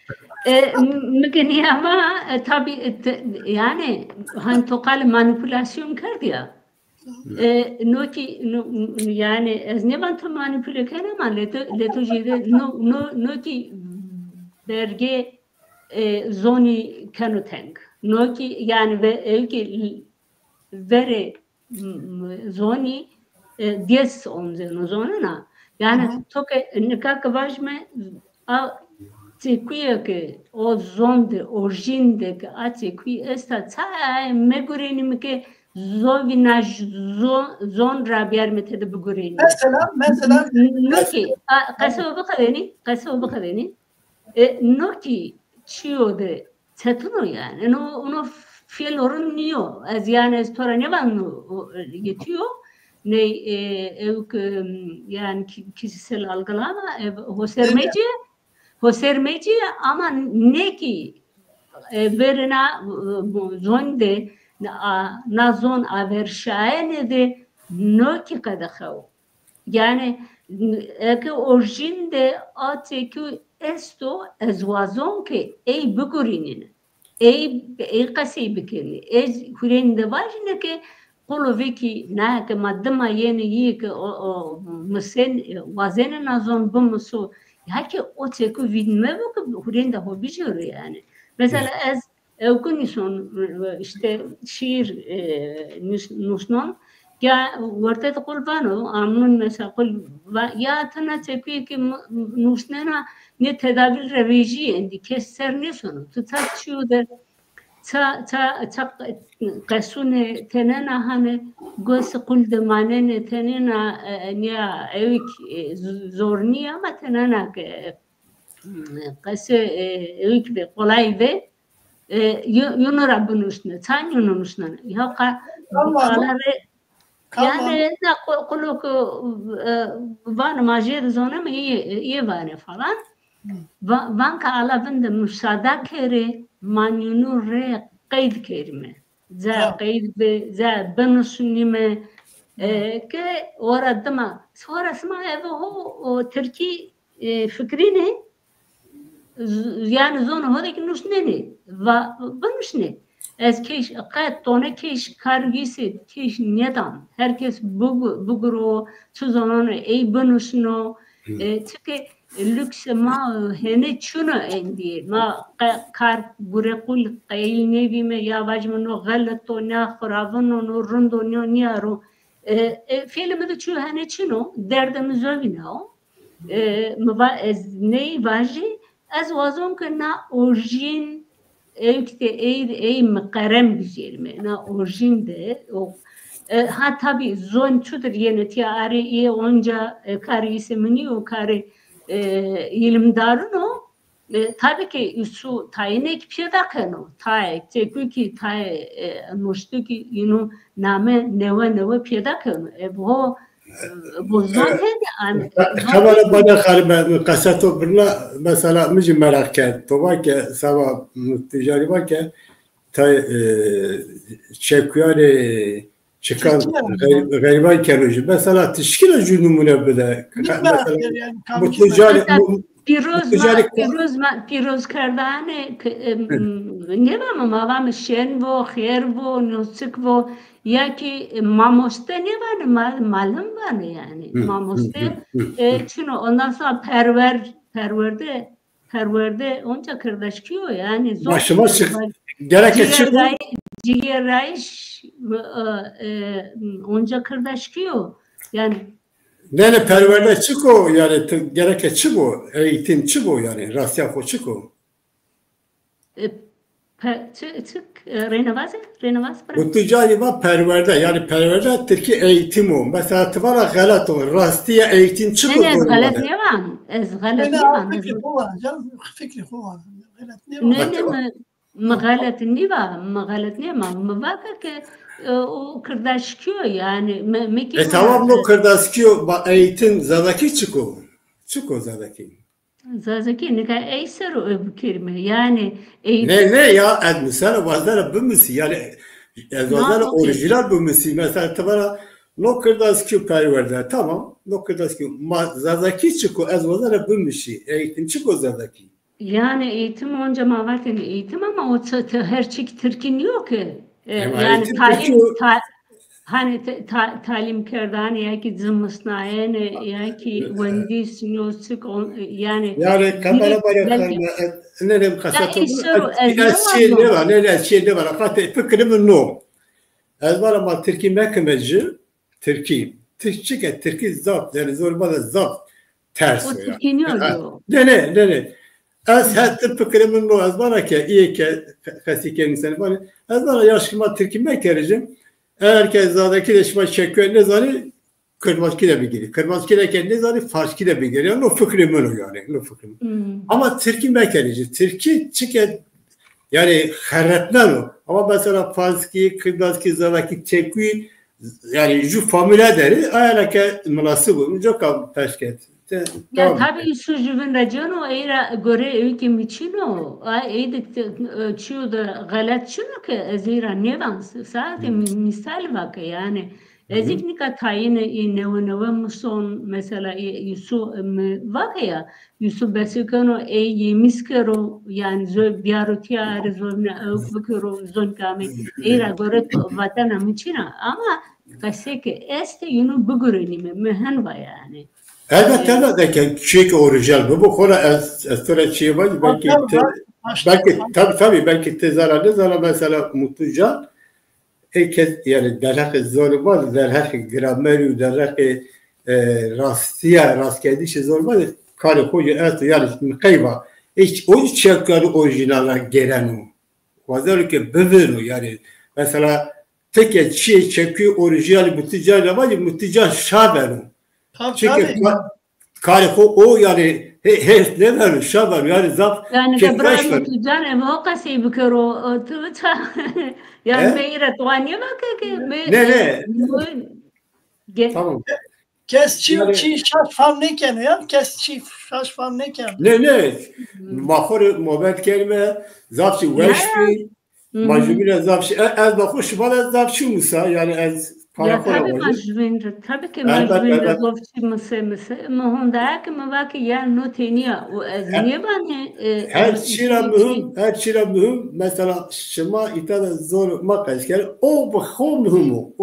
E, m-, mi ke nîya ma, e, tabî, e, te-, yanî, han to qalê manîpulasyon kerd ya. E, no kî, no, n-, yanî, ez nêvan to manîpule kena, ama lê to, lê to jêde, no, no, no kî vergê, e, zonî keno teng. No kî, yanî, ve-, ew kî l-, verê, m-, m-, zonî, e, dês omzeno zonena. Yanî, to ke, nika ke vajîme, a çekuye ke o zon de, o jîn de ke a çekuyî esta, ça megurenîme ke zovîna j-, zon, zon ra biyarîme tede bigurenîme. Mesela, mesela. N-, n-, no kî, a, qesewe biqedenî, qesewe biqedenî. E, no kî çîyo de çetin o yanî. No, no fîl rind nîyo. Ez yanî ez to ra nêvan no, o, e, yetîyo. ney, e, ewk, e, yani ki-, kişisel algılama, e, hosermeci, hosermeci ama ne ki, e, verina, e, bu zon de, a, na zon averşaene de no ki qedexew. Yani, eke orjin de a têkû esto, ez wazon ke ey bigurînîne. Ey, ey qesey bikerîne. Ez hurênî de vajîne ke qulo vekî, na ke ma dima yenê yî ke o, o, misen, wazêne na zon bimiso. Ya ke o têkû vîn mebo ke hurênî de ho bijêro yani. Mesela ez Ewkun nîson, işte şîîr, e, nus-, nusnon. Ya werte de qul vano, amnun mesela qul va-, ya tena tepkî ki m-, nusnena ne tedavî revejî endî kes ser nêsono. Tu ta çiyo de ça, ça, ça qesune tenena hane gos qul de manene tenena, e, e, nîya ewik, e, z-, zor nîya ama tenena ke, e, qese, e, ewik ve, qolay ve, e, yo-, yono ra binusne, çan yono nusnena. Ya ka-, Kalma mı? Kala re, Kalma mı? Yani na qu-, quluk, e, vano ma jê de zoneme, iyi, iyi vane falan. Va-, van ka ala vinde musada kere, ma nunu re qeyd kerime. Ca Tamam. qeyd be, ca binusnime. E, ke ora dima, sonra sima eve ho, o Tirkî, e, fikrîne, z-, yani zonê ho de ki nusnenê, va, binusnê. Ez kêş, qet tone kêş kar wîsê kêş nêdan. Her kes bigu-, biguro, çi zononê ey binusno. E, çike lüks ma, e, hene çino endî. Ma qe-, kar gure qul qeyl nêbîme, ya vajîme no xelet o, nîya xiravin o, no rind o, nîya nîya ro. E, e, fêlê mi de çi hene çino, derdê mi zovîne o. E, mi va ez ney vajî, ez wazon ke na orjîn, ewk de ey, ey mi qerem bijêrime, na orjîn de, o, e, ha tabî zon çutir yenê tîya arê, îyê onca, e, karê îsê mi nîyo, karê, e, îlimdarun o, e, tabî ke îsu tayînek pêda keno, tayê, têkûkî, tayê, e, nuştukî, înu name newe newe pêda keno. E, bo, e, bo zon hene, an, zon Xebere hene. Bana xarî me, qesa to birna, mesela, mi jî meraq kerd. To va ke, seba, ticarî va ke, tay, e, çekuyanê Çikan Çikan. Xer-, xerîban keno jî. Mesela ti şikîna jû nimûne bide. Nîma, mesela, yani, Mutlu Canî, mesela, Mu-, pîroz Mutlu ma, Canî pîroz ma, pîroz kerdane ke, em, nêvame, ma vame şen vo, xêr vo, nusik vo, ya ki, e, mamoste nêvane, ma-, malim vane yani. Mamoste, e, çino, ondan sonra perwer, perwerde, perwerde onca kirdaşkî yo, yani zor. Ma şima şi-, gereke çi bo? Cigêrayîş, e, e, onca kirdaşkî yo. Yani Ne, ne, perwerde çik o? Yani ti gereke çi bo? Eğitim çi bo yani? Rastîya xo çik o? E, pe-, çi, çik, e, rêne vaze? Rêne vaz bira. Mutlu Canî va perwerde. Yani perwerde tirkî eğitim o. Mesela ti vana xelet o. Rastîya eğitim çik o? Ne, ne, ez xelet nêvan. Ez xelet nêvan. Fikrê xo van, canım, fikrê xo van. Xelet nêvan. Ne, ne, mi, mi xelet nêva, mi xelet nêva. Mi va ke, e, o kirdaşkî yo, yani, mi, mi ki E, tamam, o kirdaşkî yo, ba eğitim Zazakî çik o? Çik o Zazakî? Zazakî nika ey ser o bikerîme. Yani ey Ne, ne ya, ez mi ser o wazena bimisî. Yani ez wazena orîjînal bimisî. Mesela ti vana no kirdaskî perwerde. Tamam. No kirdaskî ma Zazakî çik o, ez wazena bimisî. Eğitim çik o Zazakî? Yani eğitim onca ma vatên eğitim ama o çi-, ti-, her çik tirkî nîyo ki. E, yani talim, ta-, Hani te-, ta-, talim kerdane ya ki zimisnayene ya ki wendîs, nusik, yani. Yani kamera bana xarme, ne ne qesa to. Ez çî nêva, ne ne, ez çî nêva. Qatê fikrê mi no. Ez vana ma tirkî mekime ci, tirkî. Tirkî çike, tirkî zaf, yani zor bana zaf ters o ya. O tirkî nîyo. Ne ne, ne ne. Ez het fikrê mi no, ez vana ke, îyê ke qesî kenî sen vana, ez vana ya şima tirkî mekerê ci. Eger ke Zazakî de şima çekuye nêzanî, Kirmanckî de bigîrî. Kirmanckî de ke nêzanî, Farskî de bigîrî. No fikrê min o yani. No fikrê min. Ama tirkî mekerê ci. Tirkî çike yani xeretneno. Ama mesela Farskî, Kirmanckî, Zazakî, çekuî yanî ju famîlya derî, ayana ke minasib o, coka peşket. Te, Ya tamam. Tabii şu jüvin racano, eyra göre öykü miçino, ay eydik çiyo da galat çino ke ez eyra nevan, sade misal vake yani. Ez ik nika tayine i newe newe muson, mesela i, i su mi vake ya, Yusuf besikeno ey yemis kero, yani zor biyaro tiya are zor ne ewk bikero, zon kame ey ra gore vatena mi çina. Ama qese ke este yunu bigurenime, mi hen va yani. Elbet, elbet, eke çiyê ke orijinal bibo, xora ez, ez to ra çiyê vacî, belkî te, belkî, tabii, tabii, belkî te zana nêzana, mesela Mutlucan, ê kes, yani derheqê zorê ma, derheqê gramerî û derheqê, e, rastiya, rastkedişê zor ma karê xo jî esto, yani mi qey va. Ê, o jî çekuyê orijinal ra gêreno. Wazeno ke bivêro, yani mesela ti ke çiyê çekuyê orijinalî Mutlucan ra vacî, Mutlucan şa beno. Çike karê xo o yani hêrs nêbeno, şa beno, yani zaf kêfweş beno. Yanî de bira Mutlucan eve o qesey bikero, tu ta yani me îra tuwa nêvake ke me. Ne, ne. Tamam. Kes çî çî şaş fam nêkeno ya, kes çî şaş fam nêkeno. Ne, ne. Ma xo rê muhabbet kerime, zaf çî weş bî. Ma jubîne zaf şi, ez ba xo şima de zaf şi musa, yani ez para xo ra vajî. Tabii ki ma jubîne zaf şi muse muse. Mi honda ki mi va ki ya no teniya û ez nêbanê. Her çî ra muhim, her çî ra muhim, mesela şima îta de zor ma qesî kerê, o bi xo muhim o.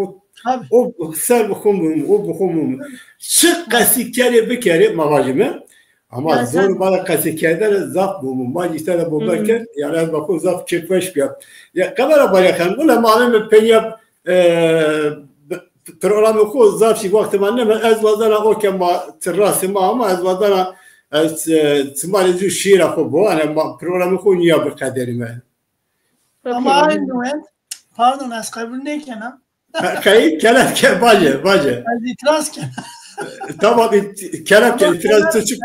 O ser bi xo muhim o, o bi xo muhim o. Çi qesî kerê bikerê, ma vajîme. Ama zor bala qesîkerdene zaf muhim o. Ma îşte de bober kerd, yani ez ba xo zaf kêfweş bîya. Ya kamera barya xen, wele ma aleme penya, e, programê xo zaf şî wextê ma neme, ez wazena o ke ma ti rastê ma ama ez wazena ez, e, sima rê zû şîîra xo bo, yani ma programê xo nîya biqederîme. Ama aynı wet, pardon, ez qebul nêkena. Qey kelem ke, bace, bace. Ez îtiraz kena. Tamam, kelem ke, îtiraz tu çik?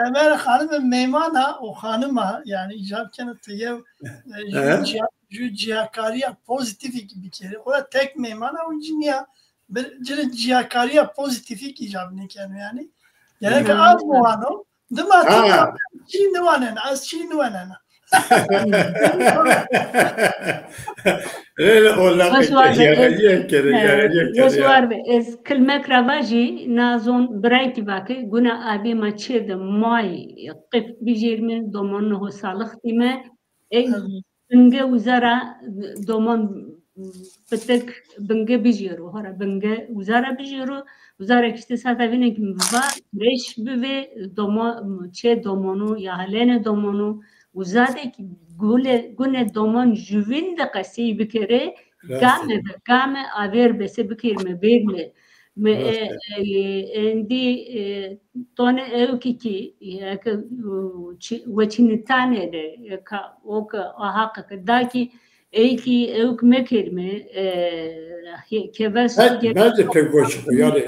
Emel xanime meymana, o xanima, yani icab kena tu yew, e, ju ciya-, ju ciyakarîya pozîtîfî bikerî. O da tek meymana, o cinîya bir, ci rê ciyakarîya pozîtîfî icab nêkeno yani. Gerek az muwano, Dima tu çî niwanena, ez çî niwanena. Wes war be, ez kilmek ra vajî, na zon birayekî vake, guna abê ma çê de may qif bijêrme, domonê ho salix dîme. Ey Binge uza ra domon pitik binge bijêro, hora binge uza ra bijêro, uza ra kişte sata vîne ki mi va reş bivê, domo, çê domonu, ya helenê domonu, uza de ki gule, gune domon juvîn de qesey bikerê, game be, game avêr bese bikerîme, bêrîme. Mi, e, e, endî, e, tone ewkî kî, eke, e, weçînitanê de, eka, o ke, a haqe ke da kî, ey kî ewk mekerîme, e, keves. Bence pek boş, yani.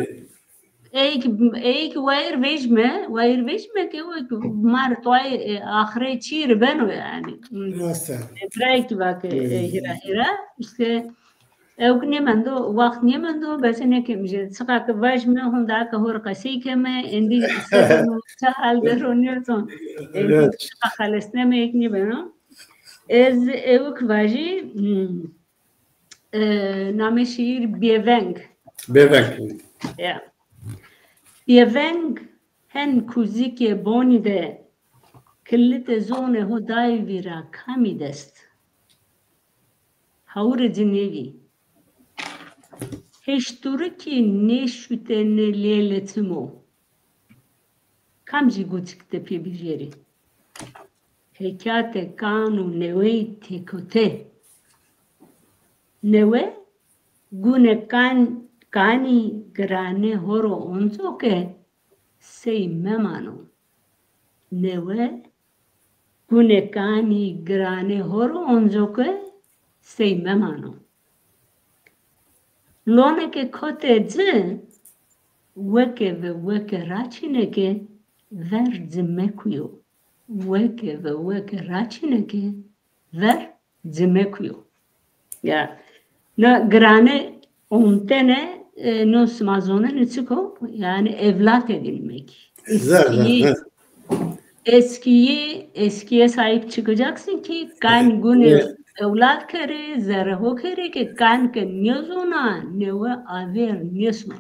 Ey kî, ey kî wayir vejme, wayir vejme ke o kî mar toy, e, axre çîr beno yani. Rast e. Ey kî vake, e, hira hira, işte, Ewk nêmendo, waxt nêmendo, bese nêkeme jê. Çiqa ke vajîme, honda ke hor qesey keme, endî se beno, çi hal der o nêzon. Endî çiqa xelesneme êk nêbeno. Ez ewk vajî, hmm, e, namê şîîr Bêveng. Bêveng. Ya. Bêveng hen kuzikê bonî de kilitê zonê ho dayê vîra kamî dest. Hawirê ci nêvî. Hêşturikî nêşutêne lêle çim o. Kamcî guçik de pê bijêrî? Hekatê kan û neweyî têkote. Newe gune kan, kanî giranê ho ro onco ke sey memano. Newe gune kanî giranê ho ro onco ke sey memano. Lone ke kote ci, weke ve weke raçîne ke ver ci mekuyo. Weke ve weke raçîne ke ver ci mekuyo. Ya, na girane ontene E, no sima zonenê çik o? Yani evlat edinmek. Güzel, güzel, eskiyi, güzel. Eskiyi, eskiye sahip çıkacaksın ki kan gune evlat kerê, zerre ho kerê ki kan ke nêzona, newe aver nêsona.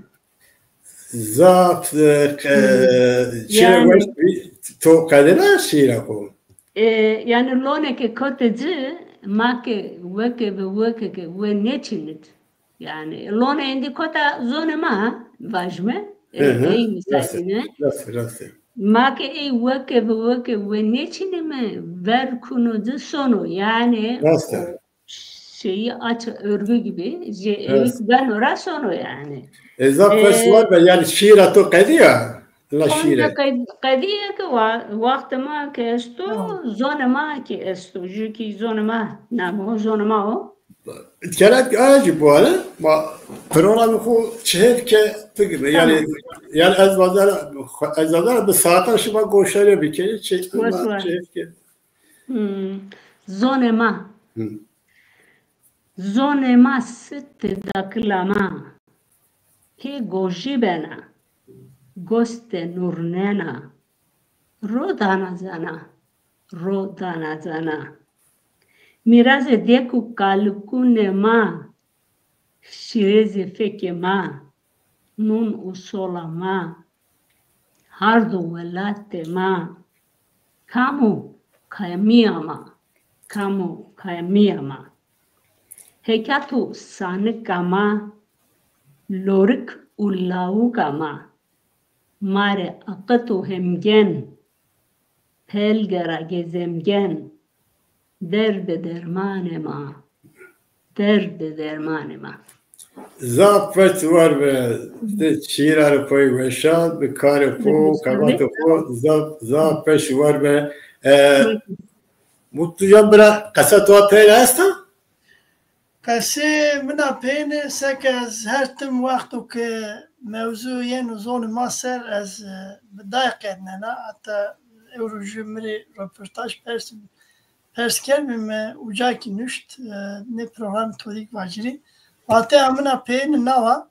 Zaf, e, e, çi weş bî, to qedêna şîîra xo? E, yani lone ke kote ci, ma ke weke ve weke ke we nêçinit. Yani lone êndî kota zonê ma vajime, e, ey misasine. Rast e, rast e. Ma ke ey weke ve weke we nêçinime, ver kuno ci sono. Yani rast e. Şeyi aç örgü gibi, je-, evet, evik beno ra sono yani. E, zaf weş war be, yani şîîra to qedîya? La şîîre. Qed-, qedîya ke wa-, waxtê ma ke esto, zonê ma ke esto, ju ki zonê ma, namo zonê ma o. Kerem ki aye jî bu arada, ma programê xo çi hêf ke fikir, yani, yani ez vazara, ez vazara bi saatan şima goşdarîya bikerî, çi, çi hêf ke. Hmm. Zonê ma. Zonê ma sitê dakila ma, pê gojî bena, goste nurnena, ro dana zana, ro dana zana. Mîrazê dêk û kalikunê ma, şîrêzê fekê ma, nun û sola ma, hard û welatê ma, kam û kamîya ma, kam û kamîya ma. Hekat û sanika ma, lorik û lawika ma, ma rê aqit û hemgen, pelge ra gezemgen, derdê dermanê ma, derdê dermanê ma. Zaf weş war be, ti şîîra rê xo yê weşan, bi karê xo, xebatê xo, zaf, zaf weş war be. E, Mutlucan bira, qesa to peyna esta? Qesê min a peyne, seke ez her tim wexto ke mewzu yeno zonê ma ser, ez, e, bi dayê qednena, heta ewro jû mi rê roportaj pers, pers kerdbî, mi uca kî nuşt, e, nê program to dî kî vacirî. Vateya min a peyne nawa,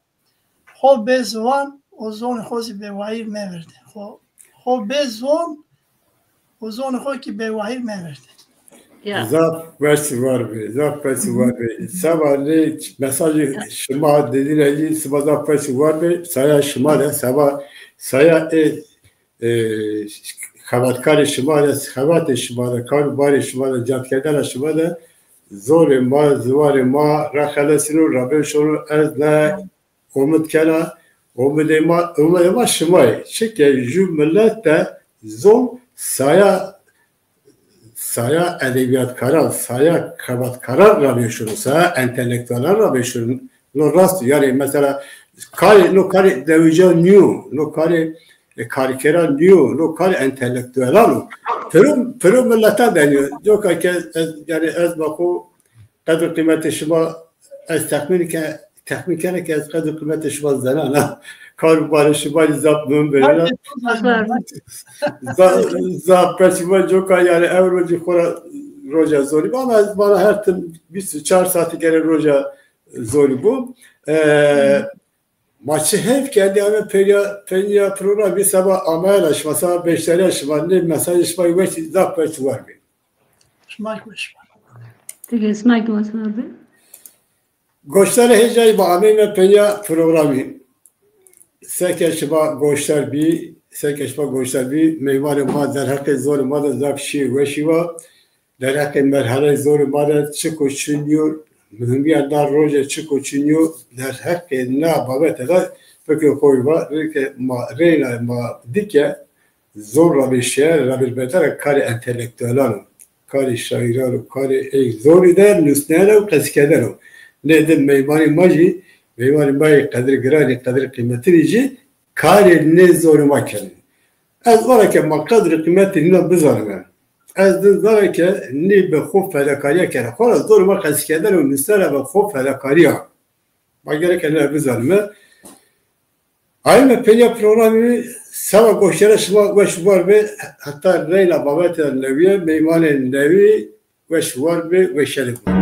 xo bê ziwan û zonê xo zî bêwayîr meverde. Xo, xo bê zon û zonê xo kî bêwayîr meverde. Ya. Zaf weş war be, zaf weş war be. Seba nê mesajê şima dedîne jî sima zaf weş war be. Saya şima de, seba saya ê, e, xebatkarê şima de, xebatê şima de, kar û barê şima de, cadkerdena şima de zonê ma, ziwanê ma raxelesîno, rabê şono, ez ne Omid kena, omidê ma, omidê ma şima yê. Çike jû milet de zon saya, saya edebîyatkaran, saya xebatkaran ra vêşono, saya entelektuelan ra vêşono. No rast o. Yanî mesela karê, no karê dewija nîyo, no karê, e, karkeran nîyo, no karê entelektuelan o. Piro, piro miletan de nîyo. Coka ke ez, yanî ez ma xo qedr qîmetê şima ez texmîn ke, texmîn kena ke ez qedr û qîmetê şima zenana. Kar û barê şima zî zaf muhîm vêrena. Zaf, zaf qe şima coka, yanî ewro zî xora roja zonî bî. Ama ez vana her tim vîst û çar saetî gere roja zonî bo. E, ma çi heyf ke endî ame peyniya, peyniya programî, seba ameyena şima, seba beşdarîya şima, nê mesajê şima weş, zaf weş war bî. Şima kî weş. Ti kî şima kî weş war bî. Goşdarê hêjayî, ma ameyme peyniya programî. Seke şima goşdar bî, seke şima goşdar bî, meymanê ma derheqê zonê ma de zaf şîîr weşî wa. Derheqê merheleyê zonê ma de çik û çin yo, muhîmîya na roje çik û çin yo, derheqê na babete de fikrê xo va, rê ke ma reyna ma dî ke zon ra vêşîyayene, ra vêrberdene karê entelektuelan o, karê şaîran o, karê ey zonî de nusnayene û qesîkerdene o. Nê di meymanê ma jî, meymanê ma yê qedirgiranî, qedirqîmetinî jî karê nê zonê ma kenê. Ez vana ke ma qedr û qîmetê nînan bizanime. Ez din zana ke nî bi xo fedakarîye kena. Xora zonê ma qesîkerdene û nusnayene bi xo fedakarîya. Ma gereke nînan bizanime. Ayme peyniya programî, seba goşdarîya şima weş war bê, heta reyna babetê newîye, meymanê newî weş war bê, weşanê bo.